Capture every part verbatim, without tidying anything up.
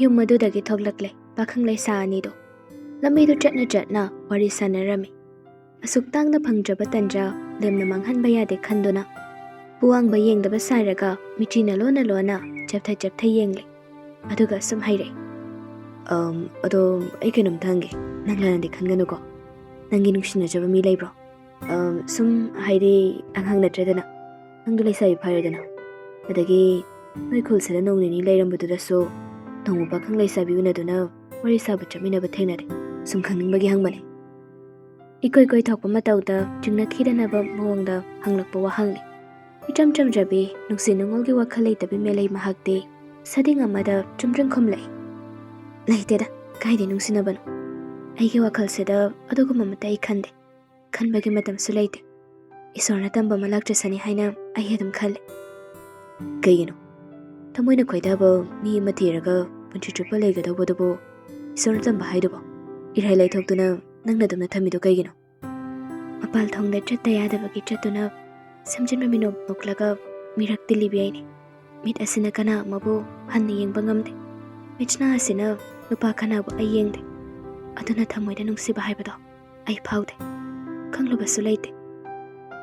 ꯌꯨꯝ ꯑꯗꯨꯗꯒꯤ ꯊꯣꯛꯂꯛꯂꯦ ꯄꯥꯈꯪ ꯂꯩꯁꯥ ꯑꯅꯤꯗꯣ꯫ ꯂꯝꯕꯤꯗꯨ ꯆꯠꯅ ꯆꯠꯅ ꯋꯥꯔꯤ ꯁꯥꯟꯅꯔꯝꯃꯤ꯫ ꯑꯁꯨꯛ ꯇꯥꯡꯅ ꯐꯪꯗ꯭ꯔꯕ ꯇꯟꯖꯥ ꯂꯦꯝꯅ ꯃꯥꯡꯍꯟꯕ ꯌꯥꯗꯦ ꯈꯟꯗꯨꯅ ꯄꯨꯋꯥꯡꯕ ꯌꯦꯡꯗꯕ ꯁꯥꯔꯒ ꯃꯤꯆꯤꯅ ꯂꯣꯟꯅ ꯂꯣꯟꯅ ꯆꯞꯊ ꯆꯞꯊ ꯌꯦꯡꯂꯦ꯫ ꯑꯗꯨꯒ ꯑꯁꯨꯝ ꯍꯥꯏꯔꯛꯏ, "ꯑꯝ, ꯑꯗꯣ ꯑꯩ ꯀꯩꯅꯣꯝꯇ ꯍꯪꯒꯦ, ꯅꯪ ꯂꯥꯟꯅꯗꯤ ꯈꯟꯒꯅꯨꯀꯣ? ꯅꯪꯒꯤ ꯅꯨꯡꯁꯤꯅꯖꯕ ꯃꯤ ꯂꯩꯕ꯭ꯔꯣ? ꯑꯝ, ꯁꯨꯝ ꯍꯥꯏꯗꯤ ꯑꯉꯥꯡ ꯅꯠꯇ꯭ꯔꯦꯗꯅ, ꯅꯪꯗꯣ ꯂꯩꯁꯥꯕꯤ ꯐꯥꯔꯦꯗꯅ꯫ ꯑꯗꯒꯤ ꯅꯣꯏ ꯈꯨꯜꯁꯤꯗ ꯅꯣꯡ ꯅꯤꯅꯤ ꯂꯩꯔꯝꯕꯗꯨꯗꯁꯨ ꯅꯣꯡꯃ ꯄꯥꯈꯪ ꯂꯩꯁꯥꯕꯤ ꯎꯅꯗꯨꯅ ꯋꯥꯔꯤ ꯁꯥꯕ ꯆꯠꯃꯤꯟꯅꯕ ꯊꯦꯡꯅꯔꯦ꯫ ꯁꯨꯝ ꯈꯪꯅꯤꯡꯕꯒꯤ ꯍꯪꯕꯅꯦ꯫" ꯏꯀꯣꯏ ꯀꯣꯏꯊꯣꯛꯄ ꯃꯇꯧꯗ ꯆꯤꯡꯅꯈꯤꯗꯅꯕ ꯃꯑꯣꯡꯗ ꯍꯪꯂꯛꯄ ꯋꯥꯍꯪꯅꯤ꯫ ꯏꯆꯝ ꯆꯝꯖꯕꯤ, ꯅꯨꯡꯁꯤ ꯅꯨꯡꯉꯣꯜꯒꯤ ꯋꯥꯈꯜ ꯂꯩꯇꯕꯤ ꯃꯦꯂꯩ ꯃꯍꯥꯛꯇꯤ ꯁꯥꯗꯤꯡ ꯑꯃꯗ ꯆꯨꯝꯗ꯭ꯔꯤꯡ ꯈꯨꯝꯂꯛꯏ, "ꯂꯩꯇꯦꯗ, ꯀꯥꯏꯗꯩ ꯅꯨꯡꯁꯤꯅꯕꯅꯣ? ꯑꯩꯒꯤ ꯋꯥꯈꯜꯁꯤꯗ ꯑꯗꯨꯒꯨꯝꯕ ꯑꯃꯠꯇ ꯑꯩ ꯈꯟꯗꯦ꯫ ꯈꯟꯕꯒꯤ ꯃꯇꯝꯁꯨ ꯂꯩꯇꯦ꯫ ꯏꯁꯣꯔꯅ ꯇꯝꯕ ꯑꯃ ꯂꯥꯛꯆꯁꯅꯤ ꯍꯥꯏꯅ ꯑꯩ ꯑꯗꯨꯝ ꯈꯜꯂꯤ꯫" "ꯀꯩꯒꯤꯅꯣ? ꯊꯃꯣꯏꯅ ꯈꯣꯏꯗꯥꯕ ꯃꯤ ꯑꯃ ꯊꯤꯔꯒ ꯄꯨꯟꯁꯤ ꯆꯨꯞꯄ ꯂꯩꯒꯗꯧꯕꯗꯨꯕꯨ ꯏꯁꯣꯔꯅ ꯇꯝꯕ ꯍꯥꯏꯗꯨꯕꯣ? ꯏꯔꯥꯏ ꯂꯥꯏꯊꯣꯛꯇꯨꯅ ꯅꯪꯅ ꯑꯗꯨꯝꯅ ꯊꯝꯃꯤꯗꯣ ꯀꯩꯒꯤꯅꯣ?" ꯃꯄꯥꯜ ꯊꯣꯡꯗ ꯆꯠꯇ ꯌꯥꯗꯕꯒꯤ ꯆꯠꯇꯨꯅ ꯁꯦꯝꯖꯤꯟꯕ ꯃꯤꯅꯣꯛ ꯅꯣꯛꯂꯒ ꯃꯤꯔꯛ ꯇꯤꯜꯂꯤꯕꯤ ꯑꯩꯅꯤ꯫ ꯃꯤꯠ ꯑꯁꯤꯅ ꯀꯅꯥ ꯑꯃꯕꯨ ꯍꯟꯅ ꯌꯦꯡꯕ ꯉꯝꯗꯦ꯫ ꯃꯤꯠꯁꯅꯥ ꯑꯁꯤꯅ ꯅꯨꯄꯥ ꯀꯅꯥꯕꯨ ꯑꯩ ꯌꯦꯡꯗꯦ꯫ ꯑꯗꯨꯅ ꯊꯃꯣꯏꯗ ꯅꯨꯡꯁꯤꯕ ꯍꯥꯏꯕꯗꯣ ꯑꯩ ꯐꯥꯎꯗꯦ꯫ ꯈꯪꯂꯨꯕꯁꯨ ꯂꯩꯇꯦ꯫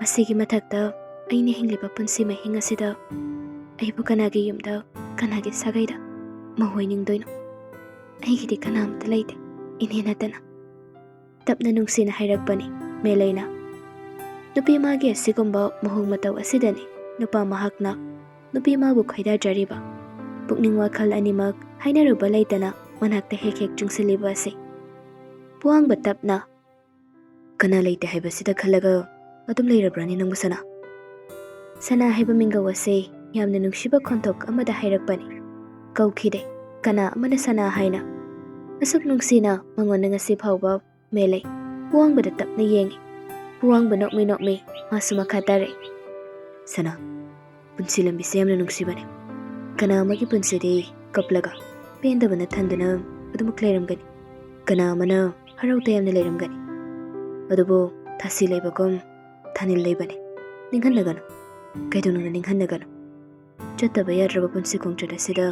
ꯃꯁꯤꯒꯤ ꯃꯊꯛꯇ ꯑꯩꯅ ꯍꯤꯡꯂꯤꯕ ꯄꯨꯟꯁꯤ ꯃꯍꯤꯡ ꯑꯁꯤꯗ ꯑꯩꯕꯨ ꯀꯅꯥꯒꯤ ꯌꯨꯝꯗ, ꯀꯅꯥꯒꯤ ꯁꯥꯒꯩꯗ ꯃꯧ ꯑꯣꯏꯅꯤꯡꯗꯣꯏꯅꯣ? ꯑꯩꯒꯤꯗꯤ ꯀꯅꯥꯝꯇ ꯂꯩꯇꯦ, ꯏꯅꯦ ꯅꯠꯇꯅ꯫ ꯇꯞꯅ ꯅꯨꯡꯁꯤꯅ ꯍꯥꯏꯔꯛꯄꯅꯤ ꯃꯦꯂꯩꯅ꯫ ꯅꯨꯄꯤ ꯃꯥꯒꯤ ꯑꯁꯤꯒꯨꯝꯕ ꯃꯑꯣꯡ ꯃꯇꯧ ꯑꯁꯤꯗꯅꯤ ꯅꯨꯄꯥ ꯃꯍꯥꯛꯅ ꯅꯨꯄꯤ ꯃꯥꯕꯨ ꯈꯣꯏꯗꯥꯖꯔꯤꯕ, ꯄꯨꯛꯅꯤꯡ ꯋꯥꯈꯜ ꯑꯅꯤꯃꯛ ꯍꯥꯏꯅꯔꯨꯕ ꯂꯩꯇꯅ ꯃꯅꯥꯛꯇ ꯍꯦꯛ ꯍꯦꯛ ꯆꯨꯡꯁꯤꯜꯂꯤꯕ ꯑꯁꯤ꯫ ꯄꯨꯋꯥꯡꯕ ꯇꯞꯅ, "ꯀꯅꯥ ꯂꯩꯇꯦ ꯍꯥꯏꯕꯁꯤꯗ ꯈꯜꯂꯒ ꯑꯗꯨꯝ ꯂꯩꯔꯕ꯭ꯔꯥꯅꯦ ꯅꯪꯕꯨ ꯁꯅꯥ? ꯁꯅꯥ ꯍꯥꯏꯕ ꯃꯤꯡꯒꯧ ꯑꯁꯤ ꯌꯥꯝꯅ ꯅꯨꯡꯁꯤꯕ ꯈꯣꯟꯊꯣꯛ ꯑꯃꯗ ꯍꯥꯏꯔꯛꯄꯅꯤ꯫ ꯀꯧꯈꯤꯗꯦ ꯀꯅꯥ ꯑꯃꯅ ꯁꯅꯥ ꯍꯥꯏꯅ꯫ ꯑꯁꯨꯛ ꯅꯨꯡꯁꯤꯅ ꯃꯉꯣꯟꯗ ꯉꯁꯤ ꯐꯥꯎꯕ ꯃꯦꯂꯩ꯫ ꯄꯨꯋꯥꯡꯕꯗ ꯇꯞꯅ ꯌꯦꯡꯉꯤ꯫ ꯄꯨꯋꯥꯡꯕ ꯅꯣꯛꯃꯤ ꯅꯣꯛꯃꯤ ꯃꯥꯁꯨ ꯃꯈꯥ ꯇꯥꯔꯛꯏ꯫ "ꯁꯅꯥ, ꯄꯨꯟꯁꯤ ꯂꯝꯕꯤꯁꯦ ꯌꯥꯝꯅ ꯅꯨꯡꯁꯤꯕꯅꯤ꯫ ꯀꯅꯥ ꯑꯃꯒꯤ ꯄꯨꯟꯁꯤꯗꯤ ꯀꯞꯂꯒ ꯄꯦꯟꯗꯕꯅ ꯊꯟꯗꯨꯅ ꯑꯗꯨꯃꯛ ꯂꯩꯔꯝꯒꯅꯤ꯫ ꯀꯅꯥ ꯑꯃꯅ ꯍꯔꯥꯎ ꯇꯌꯥꯝꯅ ꯂꯩꯔꯝꯒꯅꯤ꯫ ꯑꯗꯨꯕꯨ ꯊꯥꯁꯤ ꯂꯩꯕꯒꯨꯝ ꯊꯥꯅꯤꯜ ꯂꯩꯕꯅꯤ꯫ ꯅꯤꯡꯍꯟꯅꯒꯅꯨ꯫ ꯀꯩꯗꯧꯅꯨꯡꯗ ꯅꯤꯡꯍꯟꯅꯒꯅꯨ꯫ ꯆꯠꯇꯕ ꯌꯥꯗ꯭ꯔꯕ ꯄꯨꯟꯁꯤ ꯈꯣꯡꯆꯠ ꯑꯁꯤꯗ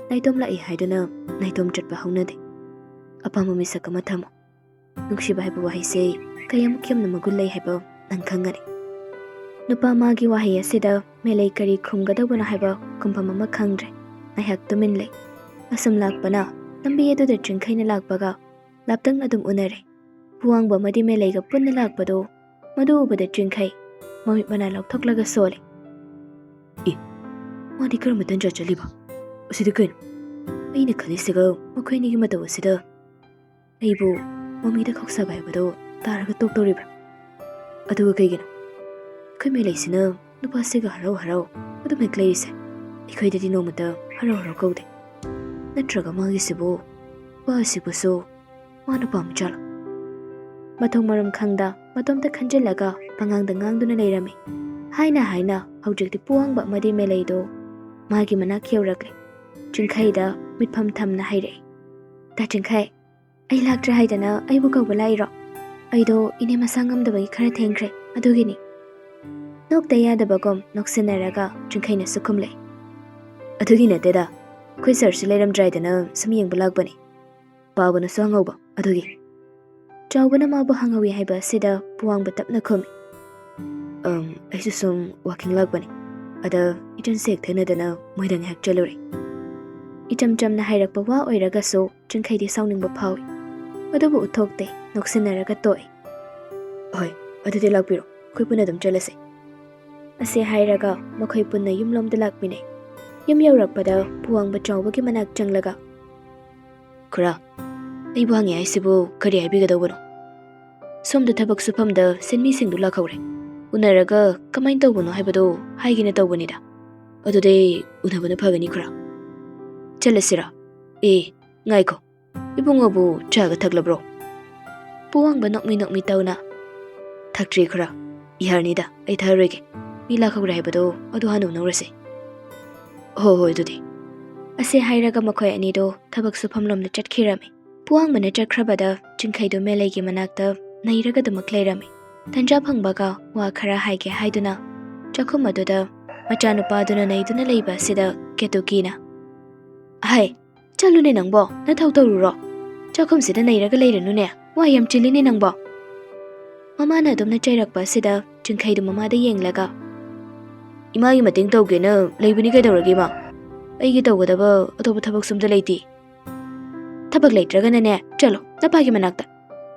ꯅꯥꯏꯇꯣꯝ ꯂꯥꯛꯏ ꯍꯥꯏꯗꯨꯅ ꯅꯥꯏꯇꯣꯝ ꯆꯠꯄ ꯍꯧꯅꯗꯦ꯫ ꯑꯄꯥꯝꯕ ꯃꯤꯁꯛ ꯑꯃ ꯊꯝꯃꯨ꯫ ꯅꯨꯡꯁꯤꯕ ꯍꯥꯏꯕ ꯋꯥꯍꯩꯁꯦ ꯀꯌꯥꯃꯨꯛ ꯌꯥꯝꯅ ꯃꯒꯨꯟ ꯂꯩ ꯍꯥꯏꯕ ꯅꯪ ꯈꯪꯒꯅꯤ꯫" ꯅꯨꯄꯥ ꯃꯥꯒꯤ ꯋꯥꯍꯩ ꯑꯁꯤꯗ ꯃꯦꯂꯩ ꯀꯔꯤ ꯈꯨꯝꯒꯗꯧꯕꯅꯣ ꯍꯥꯏꯕ ꯈꯨꯝꯐꯝ ꯑꯃ ꯈꯪꯗ꯭ꯔꯦ꯫ ꯉꯥꯏꯍꯥꯛ ꯇꯨꯃꯤꯟ ꯂꯩ꯫ ꯑꯁꯨꯝ ꯂꯥꯛꯄꯅ ꯂꯝꯕꯤ ꯑꯗꯨꯗ ꯆꯤꯡꯈꯩꯅ ꯂꯥꯛꯄꯒ ꯂꯥꯞꯇꯛꯅ ꯑꯗꯨꯝ ꯎꯅꯔꯦ꯫ ꯄꯨꯋꯥꯡꯕ ꯑꯃꯗꯤ ꯃꯦꯂꯩꯒ ꯄꯨꯟꯅ ꯂꯥꯛꯄꯗꯨ ꯃꯗꯨ ꯎꯕꯗ ꯆꯤꯡꯈꯩ ꯃꯃꯤꯠ ꯃꯅꯥ ꯂꯥꯎꯊꯣꯛꯂꯒ ꯁꯣꯜꯂꯦ꯫ "ꯑꯦ, ꯃꯥꯗꯤ ꯀꯔꯝꯕ ꯇꯟꯖꯥ ꯆꯠꯂꯤꯕ? ꯑꯁꯤꯗꯤ ꯀꯩꯅꯣ? ꯑꯩꯅ ꯈꯜꯂꯤꯁꯤꯒ ꯃꯈꯣꯏ ꯑꯅꯤꯒꯤ ꯃꯇꯧ ꯑꯁꯤꯗ ꯑꯩꯕꯨ ꯃꯃꯤꯗ ꯈꯧꯁꯥꯕ ꯍꯥꯏꯕꯗꯣ ꯇꯥꯔꯒ ꯇꯣꯛꯇꯧꯔꯤꯕ꯭ꯔꯥ? ꯑꯗꯨꯒ ꯀꯩꯒꯤꯅꯣ ꯑꯩꯈꯣꯏ ꯃꯦꯂꯩꯁꯤꯅ ꯅꯨꯄꯥꯁꯤꯒ ꯍꯔꯥꯎ ꯍꯔꯥꯎ ꯑꯗꯨꯝ ꯍꯦꯛ ꯂꯩꯔꯤꯁꯦ? ꯑꯩꯈꯣꯏꯗꯗꯤ ꯅꯣꯡꯃꯇ ꯍꯔꯥꯎ ꯍꯔꯥꯎ ꯀꯧꯗꯦ꯫ ꯅꯠꯇ꯭ꯔꯒ ꯃꯥꯒꯤꯁꯤꯕꯨ, ꯅꯨꯄꯥ ꯑꯁꯤꯕꯨꯁꯨ ꯃꯥꯅ ꯄꯥꯝꯃꯤ ꯖꯥꯠꯂꯣ?" ꯃꯊꯣꯡ ꯃꯔꯝ ꯈꯪꯗ ꯃꯇꯣꯝꯇ ꯈꯟꯖꯤꯜꯂꯒ ꯄꯉꯥꯡꯗ ꯉꯥꯡꯗꯨꯅ ꯂꯩꯔꯝꯃꯤ꯫ ꯍꯥꯏꯅ ꯍꯥꯏꯅ ꯍꯧꯖꯤꯛꯇꯤ ꯄꯨꯋꯥꯡꯕ ꯑꯃꯗꯤ ꯃꯦꯂꯩꯗꯣ ꯃꯥꯒꯤ ꯃꯅꯥꯛ ꯌꯧꯔꯛꯂꯦ꯫ ꯆꯤꯡꯈꯩꯗ ꯃꯤꯠꯐꯝ ꯊꯝꯅ ꯍꯥꯏꯔꯛꯏ꯫ "ꯇꯥ ꯆꯤꯡꯈꯩ, ꯑꯩ ꯂꯥꯛꯇ꯭ꯔꯦ ꯍꯥꯏꯗꯅ ꯑꯩꯕꯨ ꯀꯧꯕ ꯂꯥꯛꯏꯔꯣ? ꯑꯩꯗꯣ ꯏꯅꯦ ꯃꯁꯥ ꯉꯝꯗꯕꯒꯤ ꯈꯔ ꯊꯦꯡꯈ꯭ꯔꯦ, ꯑꯗꯨꯒꯤꯅꯤ꯫" ꯅꯣꯛꯇ ꯌꯥꯗꯕꯒꯨꯝ ꯅꯣꯛꯁꯤꯟꯅꯔꯒ ꯆꯤꯡꯈꯩꯅꯁꯨ ꯈꯨꯝꯂꯛꯏ꯫ "ꯑꯗꯨꯒꯤ ꯅꯠꯇꯦꯗ, ꯑꯩꯈꯣꯏ ꯁꯥꯔꯁꯤ ꯂꯩꯔꯝꯗ꯭ꯔꯥ ꯍꯥꯏꯗꯅ ꯁꯨꯝ ꯌꯦꯡꯕ ꯂꯥꯛꯄꯅꯤ꯫ ꯄꯥꯕꯅꯁꯨ ꯍꯪꯍꯧꯕ ꯑꯗꯨꯒꯤ꯫" ꯆꯥꯎꯕꯅ ꯃꯥꯕꯨ ꯍꯪꯍꯧꯏ ꯍꯥꯏꯕ ꯑꯁꯤꯗ ꯄꯨꯋꯥꯡꯕ ꯇꯞꯅ ꯈꯨꯝꯃꯤ꯫ "ꯑꯝ, ꯑꯩꯁꯨ ꯁꯨꯝ ꯋꯥꯀꯤꯡ ꯂꯥꯛꯄꯅꯤ꯫ ꯑꯗ ꯏꯆꯟꯁꯦ ꯍꯦꯛ ꯊꯦꯡꯅꯗꯅ ꯃꯣꯏꯗ ꯉꯥꯏꯍꯥꯛ ꯆꯠꯂꯨꯔꯦ꯫" ꯏꯆꯝ ꯆꯝꯅ ꯍꯥꯏꯔꯛꯄ ꯋꯥ ꯑꯣꯏꯔꯒꯁꯨ ꯆꯤꯡꯈꯩꯗꯤ ꯁꯥꯎꯅꯤꯡꯕ ꯐꯥꯎꯏ꯫ ꯑꯗꯨꯕꯨ ꯎꯠꯊꯣꯛꯇꯦ, ꯅꯣꯛꯁꯤꯟꯅꯔꯒ ꯇꯣꯛꯏ꯫ "ꯍꯣꯏ, ꯑꯗꯨꯗꯤ ꯂꯥꯛꯄꯤꯔꯣ, ꯑꯩꯈꯣꯏ ꯄꯨꯟꯅ ꯑꯗꯨꯝ ꯆꯠꯂꯁꯦ꯫" ꯑꯁꯤ ꯍꯥꯏꯔꯒ ꯃꯈꯣꯏ ꯄꯨꯟꯅ ꯌꯨꯝꯂꯣꯝꯗ ꯂꯥꯛꯃꯤꯟꯅꯩ꯫ ꯌꯨꯝ ꯌꯧꯔꯛꯄꯗ ꯄꯨꯋꯥꯡꯕ ꯆꯥꯎꯕꯒꯤ ꯃꯅꯥꯛ ꯆꯪꯂꯒ, "ꯈꯨꯔꯥ, ꯑꯩꯕꯨ ꯍꯪꯉꯦ ꯍꯥꯏꯁꯤꯕꯨ ꯀꯔꯤ ꯍꯥꯏꯕꯤꯒꯗꯧꯕꯅꯣ? ꯁꯣꯝꯗ ꯊꯕꯛ ꯁꯨꯐꯝꯗ ꯁꯤꯟꯃꯤꯁꯤꯡꯗꯨ ꯂꯥꯛꯍꯧꯔꯦ꯫ ꯎꯅꯔꯒ ꯀꯃꯥꯏꯅ ꯇꯧꯕꯅꯣ ꯍꯥꯏꯕꯗꯣ ꯍꯥꯏꯒꯦꯅ ꯇꯧꯕꯅꯤꯗ꯫ ꯑꯗꯨꯗꯤ ꯎꯅꯕꯅ ꯐꯒꯅꯤ ꯈꯨꯔꯥ꯫ ꯆꯠꯂꯁꯤꯔꯥ? ꯑꯦ, ꯉꯥꯏꯈꯣ, ꯏꯕꯨꯡꯉꯣꯕꯨ ꯆꯥꯒ ꯊꯛꯂꯕ꯭ꯔꯣ? ꯄꯨꯋꯥꯡꯕ ꯅꯣꯛꯃꯤ ꯅꯣꯛꯃꯤ ꯇꯧꯅ, ꯊꯛꯇ꯭ꯔꯤ ꯈꯨꯔꯥ, ꯌꯥꯔꯅꯤꯗ, ꯑꯩ ꯊꯛꯑꯔꯣꯏꯒꯦ꯫ ꯃꯤ ꯂꯥꯛꯍꯧꯔꯦ ꯍꯥꯏꯕꯗꯣ ꯑꯗꯨ ꯍꯥꯟꯅ ꯎꯅꯧꯔꯁꯦ꯫ ꯍꯣꯏ ꯍꯣꯏ, ꯑꯗꯨꯗꯤ꯫ ꯑꯁꯤ ꯍꯥꯏꯔꯒ ꯃꯈꯣꯏ ꯑꯅꯤꯗꯣ ꯊꯕꯛ ꯁꯨꯐꯝꯂꯣꯝꯗ ꯆꯠꯈꯤꯔꯝꯃꯤ꯫ ꯄꯨꯋꯥꯡꯕꯅ ꯆꯠꯈ꯭ꯔꯕꯗ ꯆꯤꯡꯈꯩꯗꯣ ꯃꯦꯂꯩꯒꯤ ꯃꯅꯥꯛꯇ ꯅꯩꯔꯒꯗꯃꯛ ꯂꯩꯔꯝꯃꯤ꯫ ꯇꯟꯖꯥ ꯐꯪꯕꯒ ꯋꯥ ꯈꯔ ꯍꯥꯏꯒꯦ ꯍꯥꯏꯗꯨꯅ ꯆꯥꯛꯈꯨꯝ ꯑꯗꯨꯗ ꯃꯆꯥꯅꯨꯄꯥꯗꯨꯅ ꯅꯩꯗꯨꯅ ꯂꯩꯕ ꯑꯁꯤꯗ ꯀꯦꯇꯨꯀꯤꯅ, "ꯍꯥꯏ, ꯆꯠꯂꯨꯅꯦ ꯅꯪꯕꯣ, ꯅꯊꯧ ꯇꯧꯔꯨꯔꯣ꯫ ꯆꯥꯛꯈꯨꯝꯁꯤꯗ ꯅꯩꯔꯒ ꯂꯩꯔꯅꯨꯅꯦ, ꯋꯥ ꯌꯥꯝ ꯆꯤꯜꯂꯤꯅꯦ ꯅꯪꯕꯣ꯫" ꯃꯃꯥꯅ ꯑꯗꯨꯝꯅ ꯆꯩꯔꯛꯄ ꯑꯁꯤꯗ ꯆꯤꯡꯈꯩꯗꯨ ꯃꯃꯥꯗ ꯌꯦꯡꯂꯒ, "ꯏꯃꯥꯒꯤ ꯃꯇꯦꯡ ꯇꯧꯒꯦꯅ ꯂꯩꯕꯅꯤ ꯀꯩꯗꯧꯔꯒꯦ ꯏꯃꯥ? ꯑꯩꯒꯤ ꯇꯧꯒꯗꯕ ꯑꯇꯣꯞꯄ ꯊꯕꯛꯁꯨ ꯑꯝꯇ ꯂꯩꯇꯦ꯫" "ꯊꯕꯛ ꯂꯩꯇ꯭ꯔꯒꯅꯅꯦ, ꯆꯠꯂꯣ ꯅꯄꯥꯒꯤ ꯃꯅꯥꯛꯇ꯫"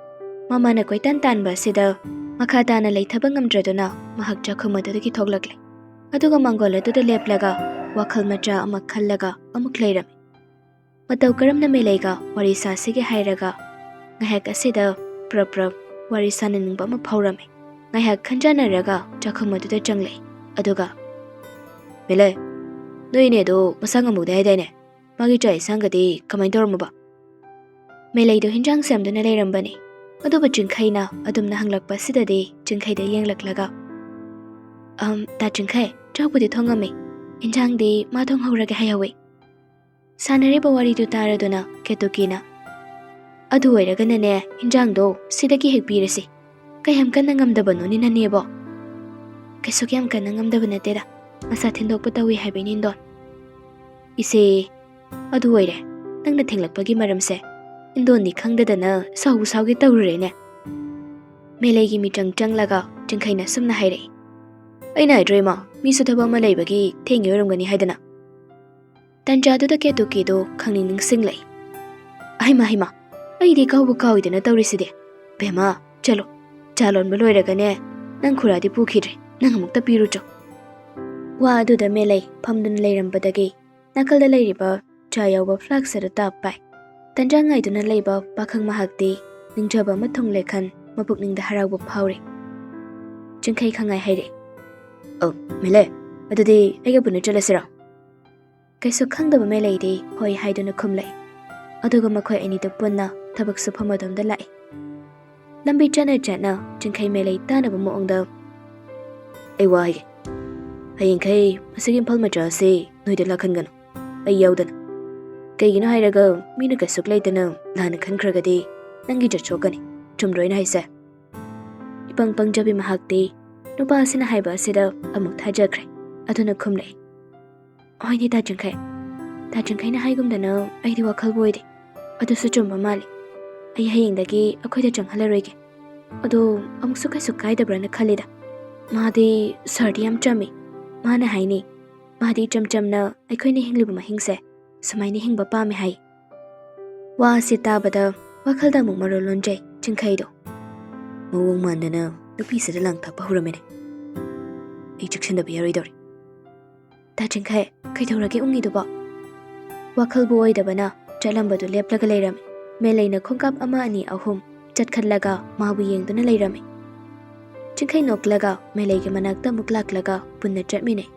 ꯃꯃꯥꯅ ꯀꯣꯏꯇꯥꯟ ꯇꯥꯟꯕ ꯑꯁꯤꯗ ꯃꯈꯥ ꯇꯥꯅ ꯂꯩꯊꯕ ꯉꯝꯗ꯭ꯔꯗꯨꯅ ꯃꯍꯥꯛ ꯆꯥꯛꯈꯨꯝ ꯑꯗꯨꯗꯒꯤ ꯊꯣꯛꯂꯛꯂꯦ꯫ ꯑꯗꯨꯒ ꯃꯥꯡꯒꯣꯜ ꯑꯗꯨꯗ ꯂꯦꯞꯂꯒ ꯋꯥꯈꯜ ꯃꯆꯥ ꯑꯃ ꯈꯜꯂꯒ ꯑꯃꯨꯛ ꯂꯩꯔꯝꯃꯤ꯫ ꯃꯇꯧ ꯀꯔꯝꯅ ꯃꯦꯂꯩꯒ ꯋꯥꯔꯤ ꯁꯥꯁꯤꯒꯦ ꯍꯥꯏꯔꯒ ꯉꯥꯏꯍꯥꯛ ꯑꯁꯤꯗ ꯄ꯭ꯔꯞ ꯄ꯭ꯔꯞ ꯋꯥꯔꯤ ꯁꯥꯟꯅꯅꯤꯡꯕ ꯑꯃ ꯐꯥꯎꯔꯝꯃꯤ꯫ ꯉꯥꯏꯍꯥꯛ ꯈꯟꯖꯥꯟꯅꯔꯒ ꯆꯥꯛꯈꯨꯝ ꯑꯗꯨꯗ ꯆꯪꯂꯛꯏ꯫ ꯑꯗꯨꯒ, "ꯃꯦꯂꯩ, ꯅꯣꯏ ꯏꯅꯦꯗꯣ ꯃꯁꯥ ꯉꯝꯃꯧꯗꯦ ꯍꯥꯏꯗꯥꯏꯅꯦ? ꯃꯥꯒꯤ ꯆꯥꯛ ꯏꯟꯁꯥꯡꯒꯗꯤ ꯀꯃꯥꯏꯅ ꯇꯧꯔꯝꯃꯕ?" ꯃꯦꯂꯩꯗꯣ ꯍꯤꯟꯖꯥꯡ ꯁꯦꯝꯗꯨꯅ ꯂꯩꯔꯝꯕꯅꯤ꯫ ꯑꯗꯨꯕꯨ ꯆꯤꯡꯈꯩꯅ ꯑꯗꯨꯝꯅ ꯍꯪꯂꯛꯄ ꯑꯁꯤꯗꯗꯤ ꯆꯤꯡꯈꯩꯗ ꯌꯦꯡꯂꯛꯂꯒ, "ꯑꯝ, ꯇꯥ ꯆꯤꯡꯈꯩ, ꯆꯥꯛꯄꯨꯗꯤ ꯊꯣꯡꯉꯝꯃꯤ, ꯍꯤꯟꯖꯥꯡꯗꯤ ꯃꯥ ꯊꯣꯡꯍꯧꯔꯒꯦ ꯍꯥꯏꯍꯧꯋꯤ꯫" ꯁꯥꯟꯅꯔꯤꯕ ꯋꯥꯔꯤꯗꯨ ꯇꯥꯔꯗꯨꯅ ꯀꯦꯇꯨꯀꯤꯅ, "ꯑꯗꯨ ꯑꯣꯏꯔꯒꯅꯅꯦ, ꯍꯤꯟꯖꯥꯡꯗꯣ ꯁꯤꯗꯒꯤ ꯍꯦꯛ ꯄꯤꯔꯁꯤ꯫ ꯀꯌꯥꯝ ꯀꯟꯅ ꯉꯝꯗꯕꯅꯣꯅꯦ ꯅꯅꯦꯕꯣ?" "ꯀꯩꯁꯨ ꯌꯥꯝ ꯀꯟꯅ ꯉꯝꯗꯕ ꯅꯠꯇꯦꯗ, ꯃꯁꯥ ꯊꯤꯟꯗꯣꯛꯄ ꯇꯧꯏ ꯍꯥꯏꯕꯅꯤ ꯏꯟꯗꯣꯟ꯫" "ꯏꯆꯦ, ꯑꯗꯨ ꯑꯣꯏꯔꯦ, ꯅꯪꯅ ꯊꯦꯡꯂꯛꯄꯒꯤ ꯃꯔꯝꯁꯦ ꯏꯟꯗꯣꯟꯗꯤ ꯈꯪꯗꯗꯅ ꯁꯥꯎꯕ ꯁꯥꯎꯒꯦ ꯇꯧꯔꯨꯔꯦꯅꯦ꯫" ꯃꯦꯂꯩꯒꯤ ꯃꯤꯆꯪ ꯆꯪꯂꯒ ꯆꯤꯡꯈꯩꯅ ꯑꯁꯨꯝꯅ ꯍꯥꯏꯔꯛꯏ, "ꯑꯩꯅ ꯍꯥꯏꯗ꯭ꯔꯣ ꯏꯃꯥ, ꯃꯤꯁꯨ ꯊꯕꯛ ꯑꯃ ꯂꯩꯕꯒꯤ ꯊꯦꯡꯉꯤ ꯑꯣꯏꯔꯝꯒꯅꯤ ꯍꯥꯏꯗꯅ?" ꯇꯟꯖꯥꯗꯨꯗ ꯀꯦꯇꯨꯀꯤꯗꯣ ꯈꯪꯅꯤꯡ ꯅꯤꯡꯁꯤꯡꯂꯛꯏ꯫ "ꯍꯩꯃꯥ, ꯍꯩꯃꯥ, ꯑꯩꯗꯤ ꯀꯥꯎꯕꯨ ꯀꯥꯎꯏꯗꯅ ꯇꯧꯔꯤꯁꯤꯗꯤ꯫ ꯕꯦꯝꯃ, ꯆꯠꯂꯣ, ꯆꯥ ꯂꯣꯟꯕ ꯂꯣꯏꯔꯒꯅꯦ, ꯅꯪ ꯈꯨꯔꯥꯗꯤ ꯄꯨꯈꯤꯗ꯭ꯔꯦ, ꯅꯪ ꯑꯃꯨꯛꯇ ꯄꯤꯔꯨꯆꯣ꯫" ꯋꯥ ꯑꯗꯨꯗ ꯃꯦꯂꯩ ꯐꯝꯗꯨꯅ ꯂꯩꯔꯝꯕꯗꯒꯤ ꯅꯥꯀꯜꯗ ꯂꯩꯔꯤꯕ ꯆꯥ ꯌꯥꯎꯕ ꯐ꯭ꯂꯥꯛꯁ ꯑꯗꯨ ꯇꯥꯞ ꯄꯥꯏ꯫ ꯇꯟꯖꯥ ꯉꯥꯏꯗꯨꯅ ꯂꯩꯕ ꯄꯥꯈꯪ ꯃꯍꯥꯛꯇꯤ ꯅꯤꯡꯖꯕ ꯑꯃ ꯊꯨꯡꯂꯦ ꯈꯟ ꯃꯄꯨꯛꯅꯤꯡꯗ ꯍꯔꯥꯎꯕ ꯐꯥꯎꯔꯤ꯫ ꯆꯤꯡꯈꯩ ꯈꯪꯉꯥꯏ ꯍꯥꯏꯔꯛꯏ꯫ "ꯑꯧ, ꯃꯦꯂꯩ, ꯑꯗꯨꯗꯤ ꯑꯩꯒ ꯄꯨꯟꯅ ꯆꯠꯂꯁꯤꯔꯣ?" ꯀꯩꯁꯨ ꯈꯪꯗꯕ ꯃꯦꯂꯩꯗꯤ ꯍꯣꯏ ꯍꯥꯏꯗꯨꯅ ꯈꯨꯝꯂꯛꯏ꯫ ꯑꯗꯨꯒ ꯃꯈꯣꯏ ꯑꯅꯤꯗꯨ ꯄꯨꯟꯅ ꯊꯕꯛ ꯁꯨꯐꯝ ꯑꯗꯣꯝꯗ ꯂꯥꯛꯏ꯫ ꯂꯝꯕꯤ ꯆꯠꯅ ꯆꯠꯅ ꯆꯤꯡꯈꯩ ꯃꯦꯂꯩ ꯇꯥꯅꯕ ꯃꯑꯣꯡꯗ, "ꯑꯩ ꯋꯥ ꯍꯥꯏꯒꯦ꯫ ꯍꯌꯦꯡꯈꯩ ꯃꯁꯤꯒꯤ ꯏꯝꯐꯥꯜ ꯃꯆꯥ ꯑꯁꯤ ꯅꯣꯏꯗ ꯂꯥꯛꯍꯟꯒꯅꯨ, ꯑꯩ ꯌꯥꯎꯗꯅ꯫ ꯀꯩꯒꯤꯅꯣ ꯍꯥꯏꯔꯒ, ꯃꯤꯅ ꯀꯩꯁꯨ ꯂꯩꯇꯅ ꯂꯥꯟꯅ ꯈꯟꯈ꯭ꯔꯒꯗꯤ ꯅꯪꯒꯤ ꯏꯖꯠ ꯁꯣꯛꯀꯅꯤ꯫ ꯆꯨꯝꯗ꯭ꯔꯣ ꯑꯩꯅ ꯍꯥꯏꯁꯦ?" ꯏꯄꯪ ꯄꯪꯖꯕꯤ ꯃꯍꯥꯛꯇꯤ ꯅꯨꯄꯥ ꯑꯁꯤꯅ ꯍꯥꯏꯕ ꯑꯁꯤꯗ ꯑꯃꯨꯛ ꯊꯥꯖꯈ꯭ꯔꯦ꯫ ꯑꯗꯨꯅ ꯈꯨꯝꯂꯛꯏ, "ꯍꯣꯏꯅꯦ, ꯇꯥ ꯆꯤꯡꯈꯩ꯫ ꯇꯥ ꯆꯤꯡꯈꯩꯅ ꯍꯥꯏꯒꯨꯝꯗꯅ ꯑꯩꯗꯤ ꯋꯥꯈꯜꯕꯨ ꯑꯣꯏꯗꯦ꯫ ꯑꯗꯨꯁꯨ ꯆꯨꯝꯕ ꯃꯥꯜꯂꯤ꯫ ꯑꯩ ꯍꯌꯦꯡꯗꯒꯤ ꯑꯩꯈꯣꯏꯗ ꯆꯪꯍꯜꯂꯔꯣꯏꯒꯦ꯫ ꯑꯗꯣ ꯑꯃꯨꯛꯁꯨ ꯀꯩꯁꯨ ꯀꯥꯏꯗꯕ꯭ꯔꯥꯅ ꯈꯜꯂꯤꯗ꯫ ꯃꯥꯗꯤ ꯁꯥꯔꯗꯤ ꯌꯥꯝ ꯆꯝꯃꯤ꯫ ꯃꯥꯅ ꯍꯥꯏꯅꯤ, ꯃꯥꯗꯤ ꯏꯆꯝ ꯆꯝꯅ ꯑꯩꯈꯣꯏꯅ ꯍꯤꯡꯂꯤꯕ ꯃꯍꯤꯡꯁꯦ ꯁꯨꯃꯥꯏꯅ ꯍꯤꯡꯕ ꯄꯥꯝꯃꯦ ꯍꯥꯏ꯫" ꯋꯥ ꯑꯁꯤ ꯇꯥꯕꯗ ꯋꯥꯈꯜꯗ ꯑꯃꯨꯛ ꯃꯔꯣꯜ ꯂꯣꯟꯖꯩ ꯆꯤꯡꯈꯩꯗꯣ꯫ ꯃꯑꯣꯡ ꯃꯥꯟꯗꯅ ꯅꯨꯄꯤꯁꯤꯗ ꯂꯥꯡ ꯊꯥꯛꯄ ꯍꯧꯔꯝꯃꯤꯅꯦ꯫ ꯑꯩ ꯆꯦꯛꯁꯤꯟꯗꯕ ꯌꯥꯔꯣꯏꯗꯧꯔꯤ꯫ "ꯇꯥ ꯆꯤꯡꯈꯩ, ꯀꯩꯗꯧꯔꯒꯦ ꯎꯪꯉꯤꯗꯨꯕꯣ?" ꯋꯥꯈꯜꯕꯨ ꯑꯣꯏꯗꯕꯅ ꯆꯠꯂꯝꯕꯗꯨ ꯂꯦꯞꯂꯒ ꯂꯩꯔꯝꯃꯤ꯫ ꯃꯦꯂꯩꯅ ꯈꯣꯡꯀꯥꯞ ꯑꯃ ꯑꯅꯤ ꯑꯍꯨꯝ ꯆꯠꯈꯠꯂꯒ ꯃꯥꯕꯨ ꯌꯦꯡꯗꯨꯅ ꯂꯩꯔꯝꯃꯤ꯫ ꯆꯤꯡꯈꯩ ꯅꯣꯛꯂꯒ ꯃꯦꯂꯩꯒꯤ ꯃꯅꯥꯛꯇ ꯑꯃꯨꯛ ꯂꯥꯛꯂꯒ ꯄꯨꯟꯅ ꯆꯠꯃꯤꯟꯅꯩ꯫